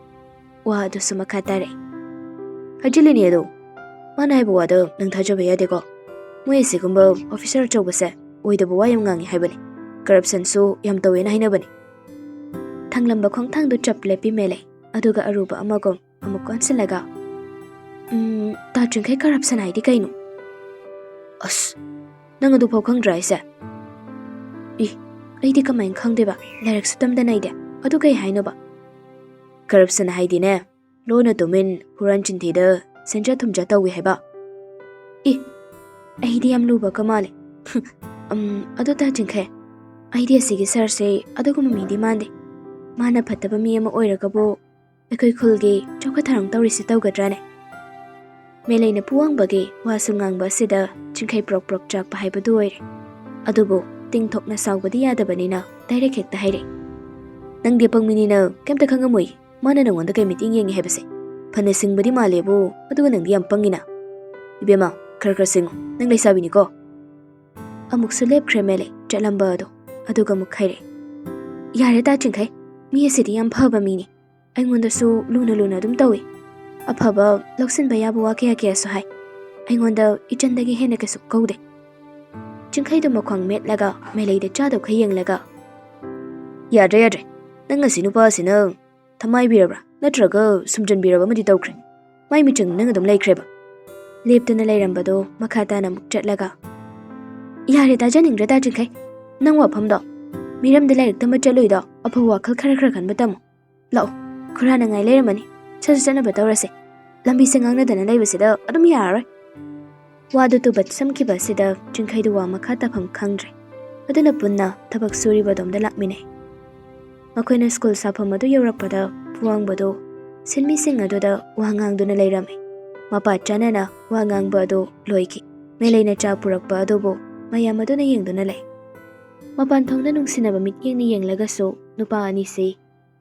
ꯋꯥ ꯑꯗꯨꯁꯨ ꯃꯈꯥ ꯇꯥꯔꯛꯏ꯫ "ꯍꯥꯏꯖꯤꯜꯂꯤꯅꯦ ꯑꯗꯣ꯫ ꯃꯥꯅ ꯍꯥꯏꯕ ꯋꯥꯗꯣ ꯅꯪ ꯊꯥꯖꯕ ꯌꯥꯗꯦꯀꯣ꯫ ꯃꯣꯏ ꯑꯁꯤꯒꯨꯝꯕ ꯑꯣꯐꯤꯁꯔ ꯑꯆꯧꯕꯁꯦ ꯑꯣꯏꯗꯕ ꯋꯥ ꯌꯥꯝ ꯉꯥꯡꯉꯤ ꯍꯥꯏꯕꯅꯤ꯫ ꯀꯔꯞꯁꯟꯁꯨ ꯌꯥꯝ ꯇꯧꯋꯦꯅ ꯍꯥꯏꯅꯕꯅꯤ꯫" ꯊꯥꯡꯂꯝꯕ ꯈꯣꯡꯊꯥꯡꯗꯨ ꯆꯞ ꯂꯦꯞꯄꯤ ꯃꯦꯂꯩ, ꯑꯗꯨꯒ ꯑꯔꯨꯕ ꯑꯃꯒꯨꯝ ꯑꯃꯨꯛ ꯑꯣꯟꯁꯤꯜꯂꯒ, "ꯎꯝ, ꯇꯥ ꯆꯤꯡꯈꯩ, ꯀꯔꯞꯁꯟ ꯍꯥꯏꯗꯤ ꯀꯩꯅꯣ?" "ꯑꯁ, ꯅꯪ ꯑꯗꯨꯐꯥꯎ ꯈꯪꯗ꯭ꯔꯥ ꯍꯥꯏꯁꯦ?" "ꯏ, ꯑꯩꯗꯤ ꯀꯃꯥꯏꯅ ꯈꯪꯗꯣꯏꯕ? ꯂꯥꯏꯔꯤꯛꯁꯨ ꯇꯝꯗꯅ ꯑꯩꯗꯤ꯫ ꯑꯗꯨ ꯀꯩ ꯍꯥꯏꯅꯣꯕ?" "ꯀꯔꯞꯁꯟ ꯍꯥꯏꯗꯤꯅꯦ, ꯂꯣꯟꯅ ꯇꯨꯃꯤꯟ ꯍꯨꯔꯥꯟ ꯆꯤꯟꯊꯤꯗ ꯁꯦꯟꯖꯥ ꯊꯨꯝꯖꯥ ꯇꯧꯏ ꯍꯥꯏꯕ꯫" "ꯏ, ꯑꯩꯗꯤ ꯌꯥꯝ ꯂꯨꯕꯒ ꯃꯥꯜꯂꯦ꯫" "ꯎꯝ, ꯑꯗꯨ ꯇꯥ ꯆꯤꯡꯈꯩ, ꯑꯩꯗꯤ ꯑꯁꯤꯒꯤ ꯁꯥꯔꯁꯦ ꯑꯗꯨꯒꯨꯝꯕ ꯃꯤꯗꯤ ꯃꯥꯟꯗꯦ꯫ ꯃꯥꯅ ꯐꯠꯇꯕ ꯃꯤ ꯑꯃ ꯑꯣꯏꯔꯒꯕꯨ ꯑꯩꯈꯣꯏ ꯈꯨꯜꯒꯤ ꯆꯥꯎꯈꯠ ꯊꯧꯔꯥꯡ ꯇꯧꯔꯤꯁꯤ ꯇꯧꯒꯗ꯭ꯔꯥꯅꯦ?" ꯃꯦꯂꯩꯅ ꯄꯨꯋꯥꯡꯕꯒꯤ ꯋꯥꯁꯨ ꯉꯥꯡꯕ ꯑꯁꯤꯗ ꯆꯤꯡꯈꯩ ꯄ꯭ꯔꯣꯛ ꯄ꯭ꯔꯣꯛ ꯆꯥꯛꯄ ꯍꯥꯏꯕꯗꯨ ꯑꯣꯏꯔꯦ꯫ ꯑꯗꯨꯕꯨ ꯇꯤꯡꯊꯣꯛꯅ ꯁꯥꯎꯕꯗꯤ ꯌꯥꯗꯕꯅꯤꯅ ꯗꯥꯏꯔꯦꯛ ꯍꯦꯛꯇ ꯍꯥꯏꯔꯛꯏ, "ꯅꯪꯗꯤ ꯑꯄꯪꯕꯤꯅꯤꯅ ꯀꯩꯝꯇ ꯈꯪꯉꯝꯃꯣꯏ꯫ ꯃꯥꯅ ꯅꯪꯉꯣꯟꯗ ꯀꯩ ꯃꯤꯠꯌꯦꯡ ꯌꯦꯡꯉꯤ ꯍꯥꯏꯕꯁꯦ? ꯐꯅ ꯁꯤꯡꯕꯗꯤ ꯃꯥꯜꯂꯦꯕꯨ, ꯑꯗꯨꯒ ꯅꯪꯗꯤ ꯌꯥꯝ ꯄꯪꯉꯤꯅ꯫ ꯏꯕꯦꯝꯃ, ꯈꯔ ꯈꯔ ꯁꯤꯡꯉꯨ, ꯅꯪ ꯂꯩꯁꯥꯕꯤꯅꯤꯀꯣ꯫" ꯑꯃꯨꯛꯁꯨ ꯂꯦꯞꯈ꯭ꯔꯦ ꯃꯦꯂꯩ ꯆꯠꯂꯝꯕ ꯑꯗꯣ꯫ ꯑꯗꯨꯒ ꯑꯃꯨꯛ ꯍꯥꯏꯔꯛꯑꯦ, "ꯌꯥꯔꯦ ꯇꯥ ꯆꯤꯡꯈꯩ, ꯃꯤ ꯑꯁꯤꯗꯤ ꯌꯥꯝ ꯐꯕ ꯃꯤꯅꯤ꯫ ꯑꯩꯉꯣꯟꯗꯁꯨ ꯂꯨꯅ ꯂꯨꯅ ꯑꯗꯨꯝ ꯇꯧꯏ꯫ ꯑꯐꯕ, ꯂꯧꯁꯤꯟꯕ ꯌꯥꯕ ꯋꯥ ꯀꯌꯥ ꯀꯌꯥꯁꯨ ꯍꯥꯏ꯫ ꯑꯩꯉꯣꯟꯗ ꯏꯆꯟꯗꯒꯤ ꯍꯦꯟꯅ ꯀꯩꯁꯨ ꯀꯧꯗꯦ"꯫ ꯆꯤꯡꯈꯩꯗꯨ ꯃꯈ꯭ꯋꯥꯡ ꯃꯦꯠꯂꯒ ꯃꯦꯂꯩꯗ ꯆꯥꯗꯧꯈꯩ ꯌꯦꯡꯂꯒ, "ꯌꯥꯗ꯭ꯔꯦ, ꯌꯥꯗ꯭ꯔꯦ꯫ ꯅꯪ ꯑꯁꯤ ꯅꯨꯄꯥꯁꯤꯅ ꯊꯃꯥꯏꯕꯤꯔꯕ꯭ꯔꯥ? ꯅꯠꯇ꯭ꯔꯒ ꯁꯨꯝꯖꯟꯕꯤꯔꯕ ꯑꯃꯗꯤ ꯇꯧꯈ꯭ꯔꯦ꯫ ꯃꯥꯏ ꯃꯤꯆꯪ ꯅꯪ ꯑꯗꯨꯝ ꯂꯩꯈ꯭ꯔꯦꯕ"꯫ ꯂꯦꯞꯇꯅ ꯂꯩꯔꯝꯕꯗꯣ ꯃꯈꯥ ꯇꯥꯅ ꯑꯃꯨꯛ ꯆꯠꯂꯒ, "ꯌꯥꯔꯦ, ꯇꯥꯖꯅꯤꯡꯗ꯭ꯔꯦ ꯇꯥ ꯆꯤꯡꯈꯩ꯫ ꯅꯪ ꯋꯥꯐꯝꯗꯣ, ꯃꯤꯔꯝꯗ ꯂꯥꯏꯔꯤꯛ ꯇꯝꯕ ꯆꯠꯂꯨꯏꯗꯣ ꯑꯐꯕ ꯋꯥꯈꯜ ꯈꯔ ꯈꯔ ꯈꯟꯕ ꯇꯝꯃꯨ꯫ ꯂꯥꯛꯑꯣ, ꯈꯨꯔꯥꯅꯉꯥꯏ ꯂꯩꯔꯝꯃꯅꯤ꯫ ꯁꯠ ꯁꯠ ꯆꯠꯅꯕ ꯇꯧꯔꯁꯦ꯫ ꯂꯝꯕꯤꯁꯦ ꯉꯥꯡꯅꯗꯅ ꯂꯩꯕꯁꯤꯗ ꯑꯗꯨꯝ ꯌꯥꯔꯔꯣꯏ"꯫ ꯋꯥꯗꯨ ꯇꯨꯕꯠ ꯁꯝꯈꯤꯕ ꯑꯁꯤꯗ ꯆꯤꯡꯈꯩꯗꯨ ꯋꯥ ꯃꯈꯥ ꯇꯥꯐꯝ ꯈꯪꯗ꯭ꯔꯦ꯫ ꯑꯗꯨꯅ ꯄꯨꯟꯅ ꯊꯕꯛ ꯁꯨꯔꯤꯕ ꯑꯗꯣꯝꯗ ꯂꯥꯛꯃꯤꯟꯅꯩ꯫ ꯃꯈꯣꯏꯅ ꯁ꯭ꯀꯨꯜ ꯁꯥꯐꯝ ꯑꯗꯨ ꯌꯧꯔꯛꯄꯗ ꯄꯨꯋꯥꯡꯕꯗꯨ ꯁꯤꯟꯃꯤꯁꯤꯡ ꯑꯗꯨꯗ ꯋꯥ ꯉꯥꯡꯗꯨꯅ ꯂꯩꯔꯝꯃꯤ꯫ ꯃꯄꯥ ꯆꯥꯅꯅ ꯋꯥ ꯉꯥꯡꯕ ꯑꯗꯨ ꯂꯣꯏꯈꯤ꯫ ꯃꯦꯂꯩꯅ ꯆꯥ ꯄꯨꯔꯛꯄ ꯑꯗꯨꯕꯨ ꯃꯌꯥꯝ ꯑꯗꯨꯅ ꯌꯦꯡꯗꯨꯅ ꯂꯩ꯫ ꯃꯄꯥꯟ ꯊꯣꯡꯗ ꯅꯨꯡꯁꯤꯅꯕ ꯃꯤꯠꯌꯦꯡꯅ ꯌꯦꯡꯂꯒꯁꯨ ꯅꯨꯄꯥ ꯑꯅꯤꯁꯤ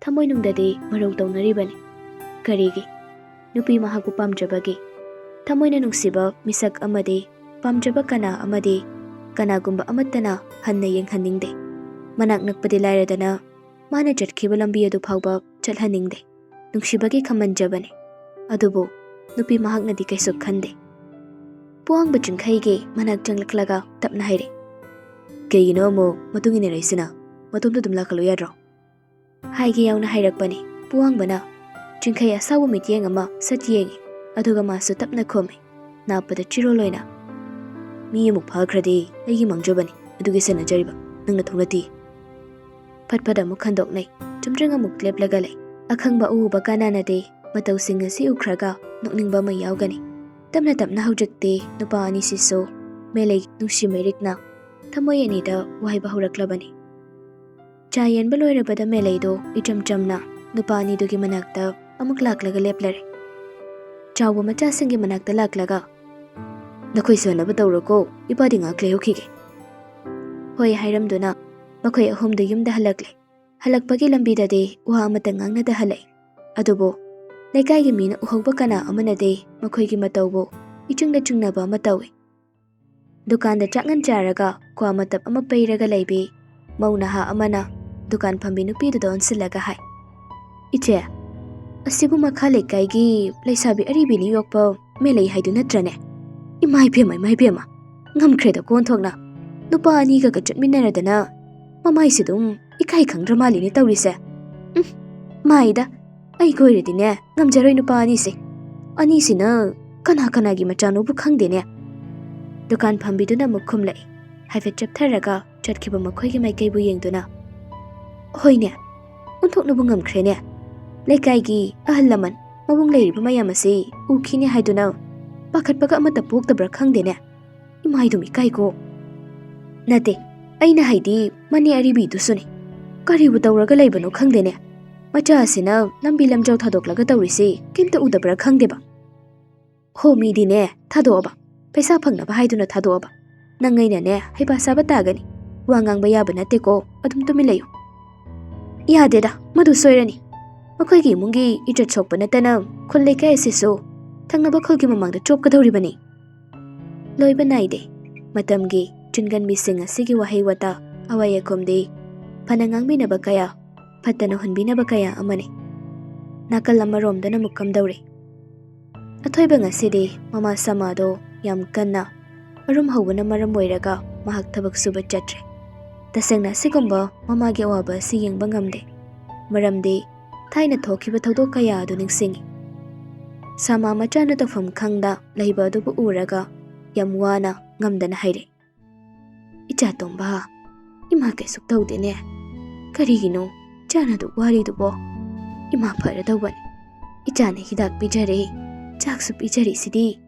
ꯊꯃꯣꯏꯅꯨꯡꯗꯗꯤ ꯃꯔꯧ ꯇꯧꯅꯔꯤꯕꯅꯤ꯫ ꯀꯔꯤꯒꯤ? ꯅꯨꯄꯤ ꯃꯍꯥꯛꯄꯨ ꯄꯥꯝꯖꯕꯒꯤ꯫ ꯊꯃꯣꯏꯅ ꯅꯨꯡꯁꯤꯕ ꯃꯤꯁꯛ ꯑꯃꯗꯤ ꯄꯥꯝꯖꯕ ꯀꯅꯥ ꯑꯃꯗꯤ ꯀꯅꯥꯒꯨꯝꯕ ꯑꯃꯠꯇꯅ ꯍꯟꯅ ꯌꯦꯡꯍꯟꯅꯤꯡꯗꯦ꯫ ꯃꯅꯥꯛ ꯅꯛꯄꯗꯤ ꯂꯥꯏꯔꯗꯅ ꯃꯥꯅ ꯆꯠꯈꯤꯕ ꯂꯝꯕꯤ ꯑꯗꯨ ꯐꯥꯎꯕ ꯆꯠꯍꯟꯅꯤꯡꯗꯦ꯫ ꯅꯨꯡꯁꯤꯕꯒꯤ ꯈꯝꯃꯟꯖꯕꯅꯤ꯫ ꯑꯗꯨꯕꯨ ꯅꯨꯄꯤ ꯃꯍꯥꯛꯅꯗꯤ ꯀꯩꯁꯨ ꯈꯟꯗꯦ꯫ ꯄꯨꯋꯥꯡꯕ ꯆꯤꯡꯈꯩꯒꯤ ꯃꯅꯥꯛ ꯆꯪꯂꯛꯂꯒ ꯇꯞꯅ ꯍꯥꯏꯔꯦ, "ꯀꯩꯒꯤꯅꯣ ꯑꯃꯨꯛ ꯃꯇꯨꯡ ꯏꯟꯅꯔꯛꯏꯁꯤꯅ? ꯃꯇꯣꯝꯇ ꯑꯗꯨꯝ ꯂꯥꯛꯈꯠꯂꯨ ꯌꯥꯗ꯭ꯔꯣ?" ꯍꯥꯏꯒꯦ ꯌꯥꯎꯅ ꯍꯥꯏꯔꯛꯄꯅꯤ꯫ ꯄꯨꯋꯥꯡꯕꯅ ꯆꯤꯡꯈꯩ ꯑꯁꯥꯎꯕ ꯃꯤꯠꯌꯦꯡ ꯑꯃ ꯁꯠ ꯌꯦꯡꯉꯤ, ꯑꯗꯨꯒ ꯃꯥꯁꯨ ꯇꯞꯅ ꯈꯨꯝꯃꯤ, ꯅꯥꯞꯄꯗ ꯆꯤꯔꯣꯜ ꯑꯣꯏꯅ, "ꯃꯤ ꯑꯃꯨꯛ ꯐꯥꯈ꯭ꯔꯗꯤ ꯑꯩꯒꯤ ꯃꯥꯡꯖꯕꯅꯤ, ꯑꯗꯨꯒꯤ ꯁꯦꯟꯅꯖꯔꯤꯕ ꯅꯪꯅ ꯊꯣꯡꯅꯇꯤ"꯫ ꯐꯠ ꯐꯠ ꯑꯃꯨꯛ ꯈꯟꯗꯣꯛꯅꯩ꯫ ꯆꯨꯝꯗ꯭ꯔꯤꯡ ꯑꯃꯨꯛ ꯂꯦꯞꯂꯒ ꯂꯩ꯫ ꯑꯈꯪꯕ ꯑꯎꯕ ꯀꯅꯥꯅꯗꯤ ꯃꯇꯧꯁꯤꯡ ꯑꯁꯤ ꯎꯈ꯭ꯔꯒ ꯅꯣꯛꯅꯤꯡꯕ ꯑꯃ ꯌꯥꯎꯒꯅꯤ꯫ ꯇꯞꯅ ꯇꯞꯅ ꯍꯧꯖꯤꯛꯇꯤ ꯅꯨꯄꯥ ꯑꯅꯤꯁꯤꯁꯨ ꯃꯦꯂꯩ ꯅꯨꯡꯁꯤ ꯃꯩꯔꯤꯛꯅ ꯊꯃꯣꯏ ꯑꯅꯤꯗ ꯋꯥꯏꯕ ꯍꯧꯔꯛꯂꯕꯅꯤ꯫ ꯆꯥ ꯌꯦꯟꯕ ꯂꯣꯏꯔꯕꯗ ꯃꯦꯂꯩꯗꯣ ꯏꯆꯝ ꯆꯝꯅ ꯅꯨꯄꯥ ꯑꯅꯤꯗꯨꯒꯤ ꯃꯅꯥꯛꯇ ꯑꯃꯨꯛ ꯂꯥꯛꯂꯒ ꯂꯦꯞꯂꯔꯦ꯫ ꯆꯥꯎꯕ ꯃꯆꯥꯁꯤꯡꯒꯤ ꯃꯅꯥꯛꯇ ꯂꯥꯛꯂꯒ, "ꯅꯈꯣꯏ ꯁꯥꯟꯅꯕ ꯇꯧꯔꯣꯀꯣ, ꯏꯄꯥꯗꯤ ꯉꯥꯏꯍꯥꯛ ꯂꯩꯍꯧꯈꯤꯒꯦ"꯫ ꯍꯣꯏ ꯍꯥꯏꯔꯝꯗꯨꯅ ꯃꯈꯣꯏ ꯑꯍꯨꯝꯗꯨ ꯌꯨꯝꯗ ꯍꯜꯂꯛꯂꯦ꯫ ꯍꯜꯂꯛꯄꯒꯤ ꯂꯝꯕꯤꯗꯗꯤ ꯋꯥ ꯑꯃꯠꯇ ꯉꯥꯡꯅꯗ ꯍꯜꯂꯛꯏ꯫ ꯑꯗꯨꯕꯨ ꯂꯩꯀꯥꯏꯒꯤ ꯃꯤꯅ ꯎꯍꯧꯕ ꯀꯅꯥ ꯑꯃꯅꯗꯤ ꯃꯈꯣꯏꯒꯤ ꯃꯇꯧꯕꯨ ꯏꯆꯨꯡꯗ ꯆꯨꯡꯅꯕ ꯑꯃ ꯇꯧꯏ꯫ ꯗꯨꯀꯥꯟꯗ ꯆꯥꯛꯉꯟ ꯆꯥꯔꯒ ꯀ꯭ꯋꯥ ꯃꯇꯞ ꯑꯃ ꯄꯩꯔꯒ ꯂꯩꯕꯤ ꯃꯧ ꯅꯍꯥ ꯑꯃꯅ ꯗꯨꯀꯥꯟ ꯐꯝꯕꯤ ꯅꯨꯄꯤꯗꯨꯗ ꯑꯣꯟꯁꯤꯜꯂꯒ ꯍꯥꯏ, "ꯏꯆꯦ, ꯑꯁꯤꯕꯨ ꯃꯈꯥ ꯂꯩꯀꯥꯏꯒꯤ ꯂꯩꯁꯥꯕꯤ ꯑꯔꯤꯕꯤꯅ ꯌꯣꯛꯄ ꯃꯦꯂꯩ ꯍꯥꯏꯗꯨ ꯅꯠꯇ꯭ꯔꯅꯦ? ꯏꯃꯥ ꯏꯕꯦꯝꯃ, ꯏꯃꯥ ꯏꯕꯦꯝꯃ, ꯉꯝꯈ꯭ꯔꯦꯗꯀꯣ ꯑꯣꯟꯊꯣꯛꯅ꯫ ꯅꯨꯄꯥ ꯑꯅꯤꯒꯒ ꯆꯠꯃꯤꯟꯅꯔꯗꯅ ꯃꯃꯥꯏꯁꯤ ꯑꯗꯨꯝ ꯏꯀꯥꯏ ꯈꯪꯗ꯭ꯔ ꯃꯥꯜꯂꯤꯅꯦ ꯇꯧꯔꯤꯁꯦ꯫ ꯎꯝ, ꯃꯥꯏꯗ, ꯑꯩꯒ ꯑꯣꯏꯔꯗꯤꯅꯦ ꯉꯝꯖꯔꯣꯏ ꯅꯨꯄꯥ ꯑꯅꯤꯁꯦ꯫ ꯑꯅꯤꯁꯤꯅ ꯀꯅꯥ ꯀꯅꯥꯒꯤ ꯃꯆꯥꯅꯣꯕꯨ ꯈꯪꯗꯦꯅꯦ꯫" ꯗꯨꯀꯥꯟ ꯐꯝꯕꯤꯗꯨꯅ ꯑꯃꯨꯛ ꯈꯨꯝꯂꯛꯏ, ꯍꯥꯏꯐꯦꯠ ꯆꯞꯊꯔꯒ ꯆꯠꯈꯤꯕ ꯃꯈꯣꯏꯒꯤ ꯃꯥꯏꯀꯩꯕꯨ ꯌꯦꯡꯗꯨꯅ꯫ "ꯍꯣꯏꯅꯦ, ꯑꯣꯟꯊꯣꯛꯅꯕꯨ ꯉꯝꯈ꯭ꯔꯦꯅꯦ꯫ ꯂꯩꯀꯥꯏꯒꯤ ꯑꯍꯜ ꯂꯃꯟ ꯃꯕꯨꯡ ꯂꯩꯔꯤꯕ ꯃꯌꯥꯝ ꯑꯁꯤ ꯎꯈꯤꯅꯦ ꯍꯥꯏꯗꯨꯅ ꯄꯥꯈꯠꯄꯒ ꯑꯃꯠꯇ ꯄꯣꯛꯇꯕ꯭ꯔꯥ ꯈꯪꯗꯦꯅꯦ꯫ ꯏꯃꯥꯏꯗꯨꯝ ꯏꯀꯥꯏꯀꯣ꯫ ꯅꯠꯇꯦ, ꯑꯩꯅ ꯍꯥꯏꯗꯤ ꯃꯅꯦ ꯑꯔꯤꯕꯤꯗꯨꯁꯨꯅꯤ꯫ ꯀꯔꯤꯕꯨ ꯇꯧꯔꯒ ꯂꯩꯕꯅꯣ ꯈꯪꯗꯦꯅꯦ꯫ ꯃꯆꯥ ꯑꯁꯤꯅ ꯂꯝꯕꯤ ꯂꯝꯖꯥꯎ ꯊꯥꯗꯣꯛꯂꯒ ꯇꯧꯔꯤꯁꯤ ꯀꯩꯝꯇ ꯎꯗꯕ꯭ꯔꯥ ꯈꯪꯗꯦꯕ꯫" "ꯍꯣ, ꯃꯤꯗꯤꯅꯦ ꯊꯥꯗꯣꯛꯑꯕ, ꯄꯩꯁꯥ ꯐꯪꯅꯕ ꯍꯥꯏꯗꯨꯅ ꯊꯥꯗꯣꯛꯑꯕ꯫ ꯅꯪ ꯑꯩꯅꯅꯦ ꯍꯩꯄꯥ ꯁꯥꯕ ꯇꯥꯒꯅꯤ꯫ ꯋꯥ ꯉꯥꯡꯕ ꯌꯥꯕ ꯅꯠꯇꯦꯀꯣ, ꯑꯗꯨꯝ ꯇꯨꯃꯤꯟ ꯂꯩꯌꯨ꯫" "ꯌꯥꯗꯦꯗ, ꯃꯗꯨ ꯁꯣꯏꯔꯅꯤ꯫ ꯃꯈꯣꯏꯒꯤ ꯏꯃꯨꯡꯒꯤ ꯏꯖꯠ ꯁꯣꯛꯄ ꯅꯠꯇꯅ ꯈꯨꯜ ꯂꯩꯀꯥꯏ ꯑꯁꯤꯁꯨ ꯊꯪꯅꯕ ꯈꯨꯜꯒꯤ ꯃꯃꯥꯡꯗ ꯆꯣꯞꯀꯗꯧꯔꯤꯕꯅꯤ꯫" ꯂꯣꯏꯕ ꯅꯥꯏꯗꯦ꯫ ꯃꯇꯝꯒꯤ ꯆꯤꯟꯒꯟꯕꯤꯁꯤꯡ ꯑꯁꯤꯒꯤ ꯋꯥꯍꯩ ꯋꯥꯇꯥ, ꯑꯋꯥꯏ ꯑꯈꯨꯝꯗꯤ ꯐꯅ ꯉꯥꯡꯕꯤꯅꯕ ꯀꯌꯥ, ꯐꯠꯇꯅ ꯍꯨꯟꯕꯤꯅꯕ ꯀꯌꯥ ꯑꯃꯅꯤ꯫ ꯅꯥꯀꯜ ꯑꯃꯔꯣꯝꯗꯅ ꯑꯃꯨꯛ ꯀꯝꯗꯧꯔꯤ? ꯑꯊꯣꯏꯕ ꯉꯁꯤꯗꯤ ꯃꯃꯥ ꯁꯃꯥꯗꯣ ꯌꯥꯝ ꯀꯟꯅ ꯃꯔꯨꯝ ꯍꯧꯕꯅ ꯃꯔꯝ ꯑꯣꯏꯔꯒ ꯃꯍꯥꯛ ꯊꯕꯛ ꯁꯨꯕ ꯆꯠꯇ꯭ꯔꯦ꯫ ꯇꯁꯦꯡꯅ ꯑꯁꯤꯒꯨꯝꯕ ꯃꯃꯥꯒꯤ ꯑꯋꯥꯕ ꯑꯁꯤ ꯌꯦꯡꯕ ꯉꯝꯗꯦ꯫ ꯃꯔꯝꯗꯤ ꯊꯥꯏꯅ ꯊꯣꯛꯈꯤꯕ ꯊꯧꯗꯣꯛ ꯀꯌꯥ ꯑꯗꯨ ꯅꯤꯡꯁꯤꯡꯉꯤ꯫ ꯁꯃꯥ ꯃꯆꯥꯅ ꯇꯧꯐꯝ ꯈꯪꯗ ꯂꯩꯕ ꯑꯗꯨꯕꯨ ꯎꯔꯒ ꯌꯥꯝ ꯋꯥꯅ ꯉꯝꯗꯅ ꯍꯥꯏꯔꯛꯏ, "ꯏꯆꯥ ꯇꯣꯝꯕ, ꯏꯃꯥ ꯀꯩꯁꯨ ꯇꯧꯗꯦꯅꯦ꯫ ꯀꯔꯤꯒꯤꯅꯣ ꯏꯆꯥꯅ ꯑꯗꯨꯛ ꯋꯥꯔꯤꯗꯨꯕꯣ? ꯏꯃꯥ ꯐꯔꯗꯧꯕꯅꯤ꯫ ꯏꯆꯥꯅ ꯍꯤꯗꯥꯛ ꯄꯤꯖꯔꯦ, ꯆꯥꯛꯁꯨ ꯄꯤꯖꯔꯤꯁꯤꯗꯤ꯫"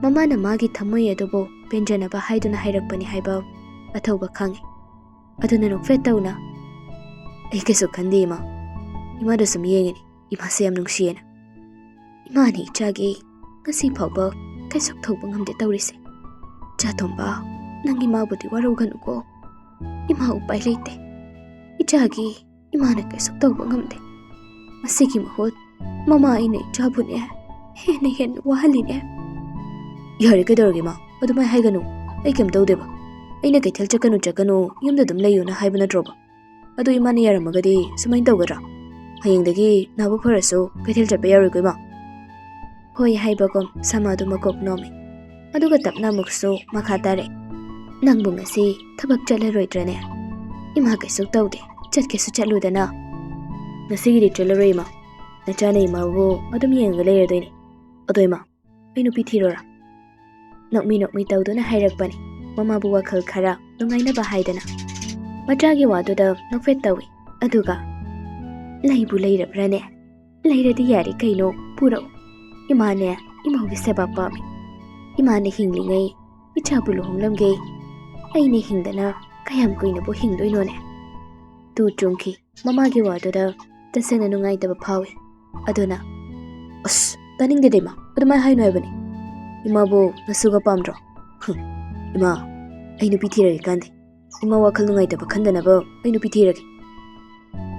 ꯃꯃꯥꯅ ꯃꯥꯒꯤ ꯊꯃꯣꯏ ꯑꯗꯨꯕꯨ ꯄꯦꯟꯖꯅꯕ ꯍꯥꯏꯗꯨꯅ ꯍꯥꯏꯔꯛꯄꯅꯤ ꯍꯥꯏꯕ ꯑꯊꯧꯕ ꯈꯪꯉꯤ꯫ ꯑꯗꯨꯅ ꯅꯣꯛꯐꯦꯠ ꯇꯧꯅ, "ꯑꯩ ꯀꯩꯁꯨ ꯈꯟꯗꯦ ꯏꯃꯥ꯫ ꯏꯃꯥꯗ ꯁꯨꯝ ꯌꯦꯡꯉꯤꯅꯤ, ꯏꯃꯥꯁꯦ ꯌꯥꯝ ꯅꯨꯡꯁꯤꯌꯦꯅ꯫ ꯏꯃꯥꯅ ꯏꯆꯥꯒꯤ ꯉꯁꯤ ꯐꯥꯎꯕ ꯀꯩꯁꯨ ꯊꯧꯕ ꯉꯝꯗꯦ ꯇꯧꯔꯤꯁꯦ꯫ ꯏꯆꯥ ꯇꯣꯝꯕ, ꯅꯪ ꯏꯃꯥꯕꯨꯗꯤ ꯋꯥꯔꯧꯒꯅꯨꯀꯣ꯫ ꯏꯃꯥ ꯎꯄꯥꯏ ꯂꯩꯇꯦ꯫ ꯏꯆꯥꯒꯤ ꯏꯃꯥꯅ ꯀꯩꯁꯨ ꯇꯧꯕ ꯉꯝꯗꯦ꯫ ꯃꯁꯤꯒꯤ ꯃꯍꯨꯠ ꯃꯃꯥ ꯑꯩꯅ ꯏꯆꯥꯕꯨꯅꯦ ꯍꯦꯟꯅ ꯍꯦꯟꯅ ꯋꯥꯍꯜꯂꯤꯅꯦ꯫" "ꯌꯥꯔꯦ, ꯀꯩꯗꯧꯔꯒꯦ ꯏꯃꯥ? ꯑꯗꯨꯃꯥꯏ ꯍꯥꯏꯒꯅꯨ꯫ ꯑꯩ ꯀꯩꯝ ꯇꯧꯗꯦꯕ꯫ ꯑꯩꯅ ꯀꯩꯊꯦꯜ ꯆꯠꯀꯅꯨ, ꯆꯠꯀꯅꯨ, ꯌꯨꯝꯗ ꯑꯗꯨꯝ ꯂꯩꯌꯨꯅ ꯍꯥꯏꯕ ꯅꯠꯇ꯭ꯔꯣꯕ? ꯑꯗꯨ ꯏꯃꯥꯅ ꯌꯥꯔꯝꯃꯒꯗꯤ ꯁꯨꯃꯥꯏꯅ ꯇꯧꯒꯗ꯭ꯔꯥ? ꯍꯌꯦꯡꯗꯒꯤ ꯅꯥꯕ ꯐꯔꯁꯨ ꯀꯩꯊꯦꯜ ꯆꯠꯄ ꯌꯥꯔꯣꯏꯀꯣ ꯏꯃꯥ?" "ꯍꯣꯏ" ꯍꯥꯏꯕꯒꯨꯝ ꯁꯃꯥꯗꯨ ꯃꯀꯣꯛ ꯅꯣꯝꯃꯤ꯫ ꯑꯗꯨꯒ ꯇꯞꯅ ꯑꯃꯨꯛꯁꯨ ꯃꯈꯥ ꯇꯥꯔꯦ, "ꯅꯪꯕꯨ ꯉꯁꯤ ꯊꯕꯛ ꯆꯠꯂꯔꯣꯏꯗ꯭ꯔꯅꯦ? ꯏꯃꯥ ꯀꯩꯁꯨ ꯇꯧꯗꯦ, ꯆꯠꯀꯦꯁꯨ ꯆꯠꯂꯨꯗꯅ?" "ꯉꯁꯤꯒꯤꯗꯤ ꯆꯠꯂꯔꯣꯏ ꯏꯃꯥ, ꯅꯆꯥꯅ ꯏꯃꯥꯕꯨ ꯑꯗꯨꯝ ꯌꯦꯡꯉꯒ ꯂꯩꯔꯗꯣꯏꯅꯦ꯫ ꯑꯗꯣ ꯏꯃꯥ, ꯑꯩ ꯅꯨꯄꯤ ꯊꯤꯔꯣꯔꯥ?" ꯅꯣꯛꯃꯤ ꯅꯣꯛꯃꯤ ꯇꯧꯗꯨꯅ ꯍꯥꯏꯔꯛꯄꯅꯤ, ꯃꯃꯥꯕꯨ ꯋꯥꯈꯜ ꯈꯔ ꯅꯨꯡꯉꯥꯏꯅꯕ ꯍꯥꯏꯗꯅ꯫ ꯃꯆꯥꯒꯤ ꯋꯥꯗꯨꯗ ꯅꯣꯛꯐꯦꯠ ꯇꯧꯏ꯫ ꯑꯗꯨꯒ, "ꯂꯩꯕꯨ ꯂꯩꯔꯕ꯭ꯔꯥꯅꯦ? ꯂꯩꯔꯗꯤ ꯌꯥꯔꯦ ꯀꯩꯅꯣ, ꯄꯨꯔꯛꯎ꯫ ꯏꯃꯥꯅꯦ, ꯏꯃꯧꯒꯤ ꯁꯦꯕꯥ ꯄꯥꯝꯃꯤ꯫ ꯏꯃꯥꯅ ꯍꯤꯡꯂꯤꯉꯩ ꯏꯆꯥꯕꯨ ꯂꯨꯍꯣꯡꯂꯝꯒꯦ꯫ ꯑꯩꯅ ꯍꯤꯡꯗꯅ ꯀꯌꯥꯝ ꯀꯨꯏꯅꯕꯨ ꯍꯤꯡꯗꯣꯏꯅꯣꯅꯦ?" ꯇꯨ ꯆꯨꯡꯈꯤ꯫ ꯃꯃꯥꯒꯤ ꯋꯥꯗꯨꯗ ꯇꯁꯦꯡꯅ ꯅꯨꯡꯉꯥꯏꯇꯕ ꯐꯥꯎꯏ꯫ ꯑꯗꯨꯅ, "ꯑꯁ, ꯇꯥꯅꯤꯡꯗꯦꯗ ꯏꯃꯥ, ꯑꯗꯨꯃꯥꯏꯅ ꯍꯥꯏꯅꯨ ꯍꯥꯏꯕꯅꯤ꯫ ꯏꯃꯥꯕꯨ ꯅꯁꯨꯒ ꯄꯥꯝꯗ꯭ꯔꯣ? ꯍꯨꯝ, ꯏꯃꯥ, ꯑꯩ ꯅꯨꯄꯤ ꯊꯤꯔꯒꯦ ꯀꯥꯟꯗꯦ꯫ ꯏꯃꯥ ꯋꯥꯈꯜ ꯅꯨꯡꯉꯥꯏꯇꯕ ꯈꯟꯗꯅꯕ ꯑꯩ ꯅꯨꯄꯤ ꯊꯤꯔꯒꯦ꯫"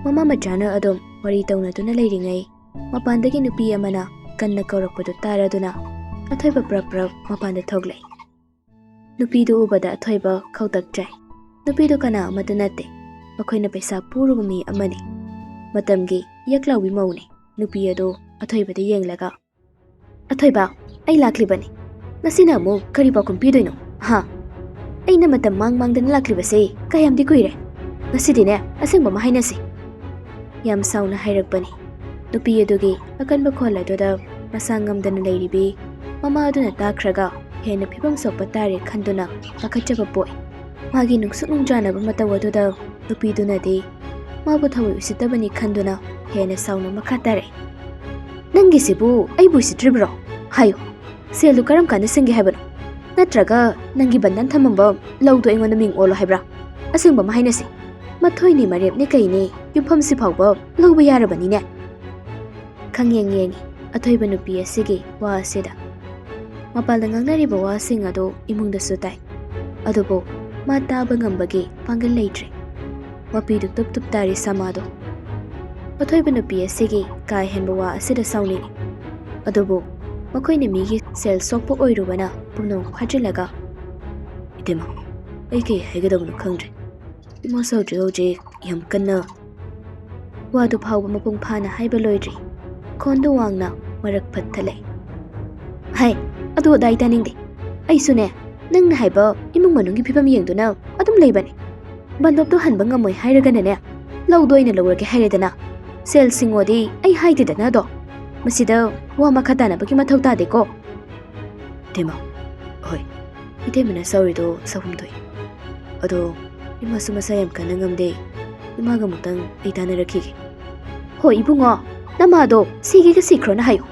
ꯃꯃꯥ ꯃꯆꯥꯅ ꯑꯗꯨꯝ ꯋꯥꯔꯤ ꯇꯧꯅꯗꯨꯅ ꯂꯩꯔꯤꯉꯩ, ꯃꯄꯥꯟꯗꯒꯤ ꯅꯨꯄꯤ ꯑꯃꯅ ꯀꯟꯅ ꯀꯧꯔꯛꯄꯗꯨ ꯇꯥꯔꯗꯨꯅ ꯑꯊꯣꯏꯕ ꯄ꯭ꯔꯞ ꯄ꯭ꯔꯞ ꯃꯄꯥꯟꯗ ꯊꯣꯛꯂꯛꯏ꯫ ꯅꯨꯄꯤꯗꯨ ꯎꯕꯗ ꯑꯊꯣꯏꯕ ꯈꯧꯇꯛ ꯆꯥꯏ꯫ ꯅꯨꯄꯤꯗꯨ ꯀꯅꯥ ꯑꯃꯠꯇ ꯅꯠꯇꯦ, ꯃꯈꯣꯏꯅ ꯄꯩꯁꯥ ꯄꯨꯔꯨꯕ ꯃꯤ ꯑꯃꯅꯤ꯫ ꯃꯇꯝꯒꯤ ꯌꯦꯛꯂꯥꯎꯕꯤ ꯃꯧꯅꯤ꯫ ꯅꯨꯄꯤ ꯑꯗꯨ ꯑꯊꯣꯏꯕꯗ ꯌꯦꯡꯂꯒ, "ꯑꯊꯣꯏꯕ, ꯑꯩ ꯂꯥꯛꯂꯤꯕꯅꯤ꯫ ꯉꯁꯤꯅ ꯑꯃꯨꯛ ꯀꯔꯤ ꯄꯥꯎꯈꯨꯝ ꯄꯤꯗꯣꯏꯅꯣ? ꯍꯥ? ꯑꯩꯅ ꯃꯇꯝ ꯃꯥꯡ ꯃꯥꯡꯗꯅ ꯂꯥꯛꯂꯤꯕꯁꯦ ꯀꯌꯥꯝꯗꯤ ꯀꯨꯏꯔꯦ꯫ ꯉꯁꯤꯗꯤꯅꯦ, ꯑꯁꯦꯡꯕ ꯑꯃ ꯍꯥꯏꯅꯁꯤ꯫" ꯌꯥꯝ ꯁꯥꯎꯅ ꯍꯥꯏꯔꯛꯄꯅꯤ꯫ ꯅꯨꯄꯤ ꯑꯗꯨꯒꯤ ꯑꯀꯟꯕ ꯈꯣꯜ ꯑꯗꯨꯗ ꯃꯁꯥ ꯉꯝꯗꯅ ꯂꯩꯔꯤꯕꯤ ꯃꯃꯥ ꯑꯗꯨꯅ ꯇꯥꯈ꯭ꯔꯒ ꯍꯦꯟꯅ ꯐꯤꯕꯝ ꯁꯣꯛꯄ ꯇꯥꯔꯦ ꯈꯟꯗꯨꯅ ꯄꯥꯈꯠꯆꯕ ꯄꯣꯛꯏ꯫ ꯃꯥꯒꯤ ꯅꯨꯡꯁꯨꯛ ꯅꯨꯡꯖꯥꯅꯕ ꯃꯇꯧ ꯑꯗꯨꯗ ꯅꯨꯄꯤꯗꯨꯅꯗꯤ ꯃꯥꯕꯨ ꯊꯑꯣꯏ ꯎꯁꯤꯠꯇꯕꯅꯤ ꯈꯟꯗꯨꯅ ꯍꯦꯟꯅ ꯁꯥꯎꯅ ꯃꯈꯥ ꯇꯥꯔꯛꯏ꯫ "ꯅꯪꯒꯤꯁꯤꯕꯨ ꯑꯩꯕꯨ ꯎꯁꯤꯠꯇ꯭ꯔꯤꯕ꯭ꯔꯣ? ꯍꯥꯏꯌꯨ, ꯁꯦꯜꯗꯨ ꯀꯔꯝ ꯀꯥꯟꯗ ꯁꯤꯡꯒꯦ ꯍꯥꯏꯕꯅꯣ? ꯅꯠꯇ꯭ꯔꯒ ꯅꯪꯒꯤ ꯕꯟꯗꯟ ꯊꯝꯃꯝꯕ ꯂꯧꯗꯣ ꯑꯩꯉꯣꯟꯗ ꯃꯤꯡ ꯑꯣꯜꯂꯣ ꯍꯥꯏꯕ꯭ꯔꯥ? ꯑꯁꯦꯡꯕ ꯑꯃ ꯍꯥꯏꯅꯁꯤ, ꯃꯊꯣꯏꯅꯤ ꯃꯔꯦꯞꯅꯤ ꯀꯩꯅꯤ, ꯌꯨꯝꯐꯝꯁꯤ ꯐꯥꯎꯕ ꯂꯧꯕ ꯌꯥꯔꯕꯅꯤꯅꯦ꯫" ꯈꯪꯌꯦꯡ ꯌꯦꯡꯉꯤ ꯑꯊꯣꯏꯕ ꯅꯨꯄꯤ ꯑꯁꯤꯒꯤ ꯋꯥ ꯑꯁꯤꯗ꯫ ꯃꯄꯥꯟꯗ ꯉꯥꯡꯅꯔꯤꯕ ꯋꯥꯁꯤꯡ ꯑꯗꯨ ꯏꯃꯨꯡꯗꯁꯨ ꯇꯥꯏ꯫ ꯑꯗꯨꯕꯨ ꯃꯥ ꯇꯥꯕ ꯉꯝꯕꯒꯤ ꯄꯥꯡꯒꯜ ꯂꯩꯇ꯭ꯔꯦ꯫ ꯃꯄꯤꯗꯨ ꯇꯨꯞ ꯇꯨꯞ ꯇꯥꯔꯤ ꯁꯃꯥꯗꯨ꯫ ꯑꯊꯣꯏꯕ ꯅꯨꯄꯤ ꯑꯁꯤꯒꯤ ꯀꯥ ꯍꯦꯟꯕ ꯋꯥ ꯑꯁꯤꯗ ꯁꯥꯎꯅꯤꯡꯏ꯫ ꯑꯗꯨꯕꯨ ꯃꯈꯣꯏꯅ ꯃꯤꯒꯤ ꯁꯦꯜ ꯁꯣꯛꯄ ꯑꯣꯏꯔꯨꯕꯅ ꯄꯨꯝꯅꯃꯛ ꯐꯥꯖꯤꯜꯂꯒ, "ꯏꯇꯩꯃ, ꯑꯩ ꯀꯩ ꯍꯥꯏꯒꯗꯕꯅꯣ ꯈꯪꯗ꯭ꯔꯦ꯫ ꯏꯃꯥꯁꯨ ꯍꯧꯖꯤꯛ ꯍꯧꯖꯤꯛ ꯌꯥꯝ ꯀꯟꯅ꯫ ꯋꯥꯗꯨ ꯐꯥꯎꯕ ꯃꯄꯨꯡ ꯐꯥꯅ ꯍꯥꯏꯕ ꯂꯣꯏꯗ꯭ꯔꯤ꯫ ꯈꯣꯟꯗꯨ ꯋꯥꯡꯅ ꯃꯔꯛ ꯐꯠꯊ ꯂꯩ꯫ ꯍꯥꯏ, ꯑꯗꯨ ꯑꯗꯥꯏ ꯇꯥꯅꯤꯡꯗꯦ꯫ ꯑꯩꯁꯨꯅꯦ, ꯅꯪꯅ ꯍꯥꯏꯕ ꯏꯃꯨꯡ ꯃꯅꯨꯡꯒꯤ ꯐꯤꯕꯝ ꯌꯦꯡꯗꯨꯅ ꯑꯗꯨꯝ ꯂꯩꯕꯅꯦ꯫ ꯕꯟꯗꯣꯞꯇꯣ ꯍꯟꯕ ꯉꯝꯃꯣꯏ ꯍꯥꯏꯔꯒꯅꯅꯦ, ꯂꯧꯗꯣ ꯑꯩꯅ ꯂꯧꯔꯒꯦ ꯍꯥꯏꯔꯦꯗꯅ꯫ ꯁꯦꯜ ꯁꯤꯡꯉꯣꯗꯤ ꯑꯩ ꯍꯥꯏꯗꯦꯗꯅ ꯑꯗꯣ꯫ ꯃꯁꯤꯗ ꯋꯥ ꯃꯈꯥ ꯇꯥꯅꯕꯒꯤ ꯃꯊꯧ ꯇꯥꯗꯦꯀꯣ꯫ ꯏꯇꯩꯃ, ꯍꯣꯏ, ꯏꯇꯩꯃꯅ ꯁꯥꯎꯔꯤꯗꯣ ꯆꯍꯨꯝ ꯊꯣꯛꯏ꯫ ꯑꯗꯣ ꯏꯃꯥꯁꯨ ꯃꯁꯥ ꯌꯥꯝ ꯀꯟꯅ ꯉꯝꯗꯦ꯫ ꯏꯃꯥꯒ ꯑꯃꯨꯛꯇꯪ ꯑꯩ ꯇꯥꯟꯅꯔꯛꯈꯤꯒꯦ꯫ ꯍꯣꯏ ꯏꯕꯨꯡꯉꯣ, ꯅꯃꯥꯗꯣ ꯁꯤꯒꯦꯒ ꯁꯤꯈ꯭ꯔꯣꯅ ꯍꯥꯏꯌꯨ꯫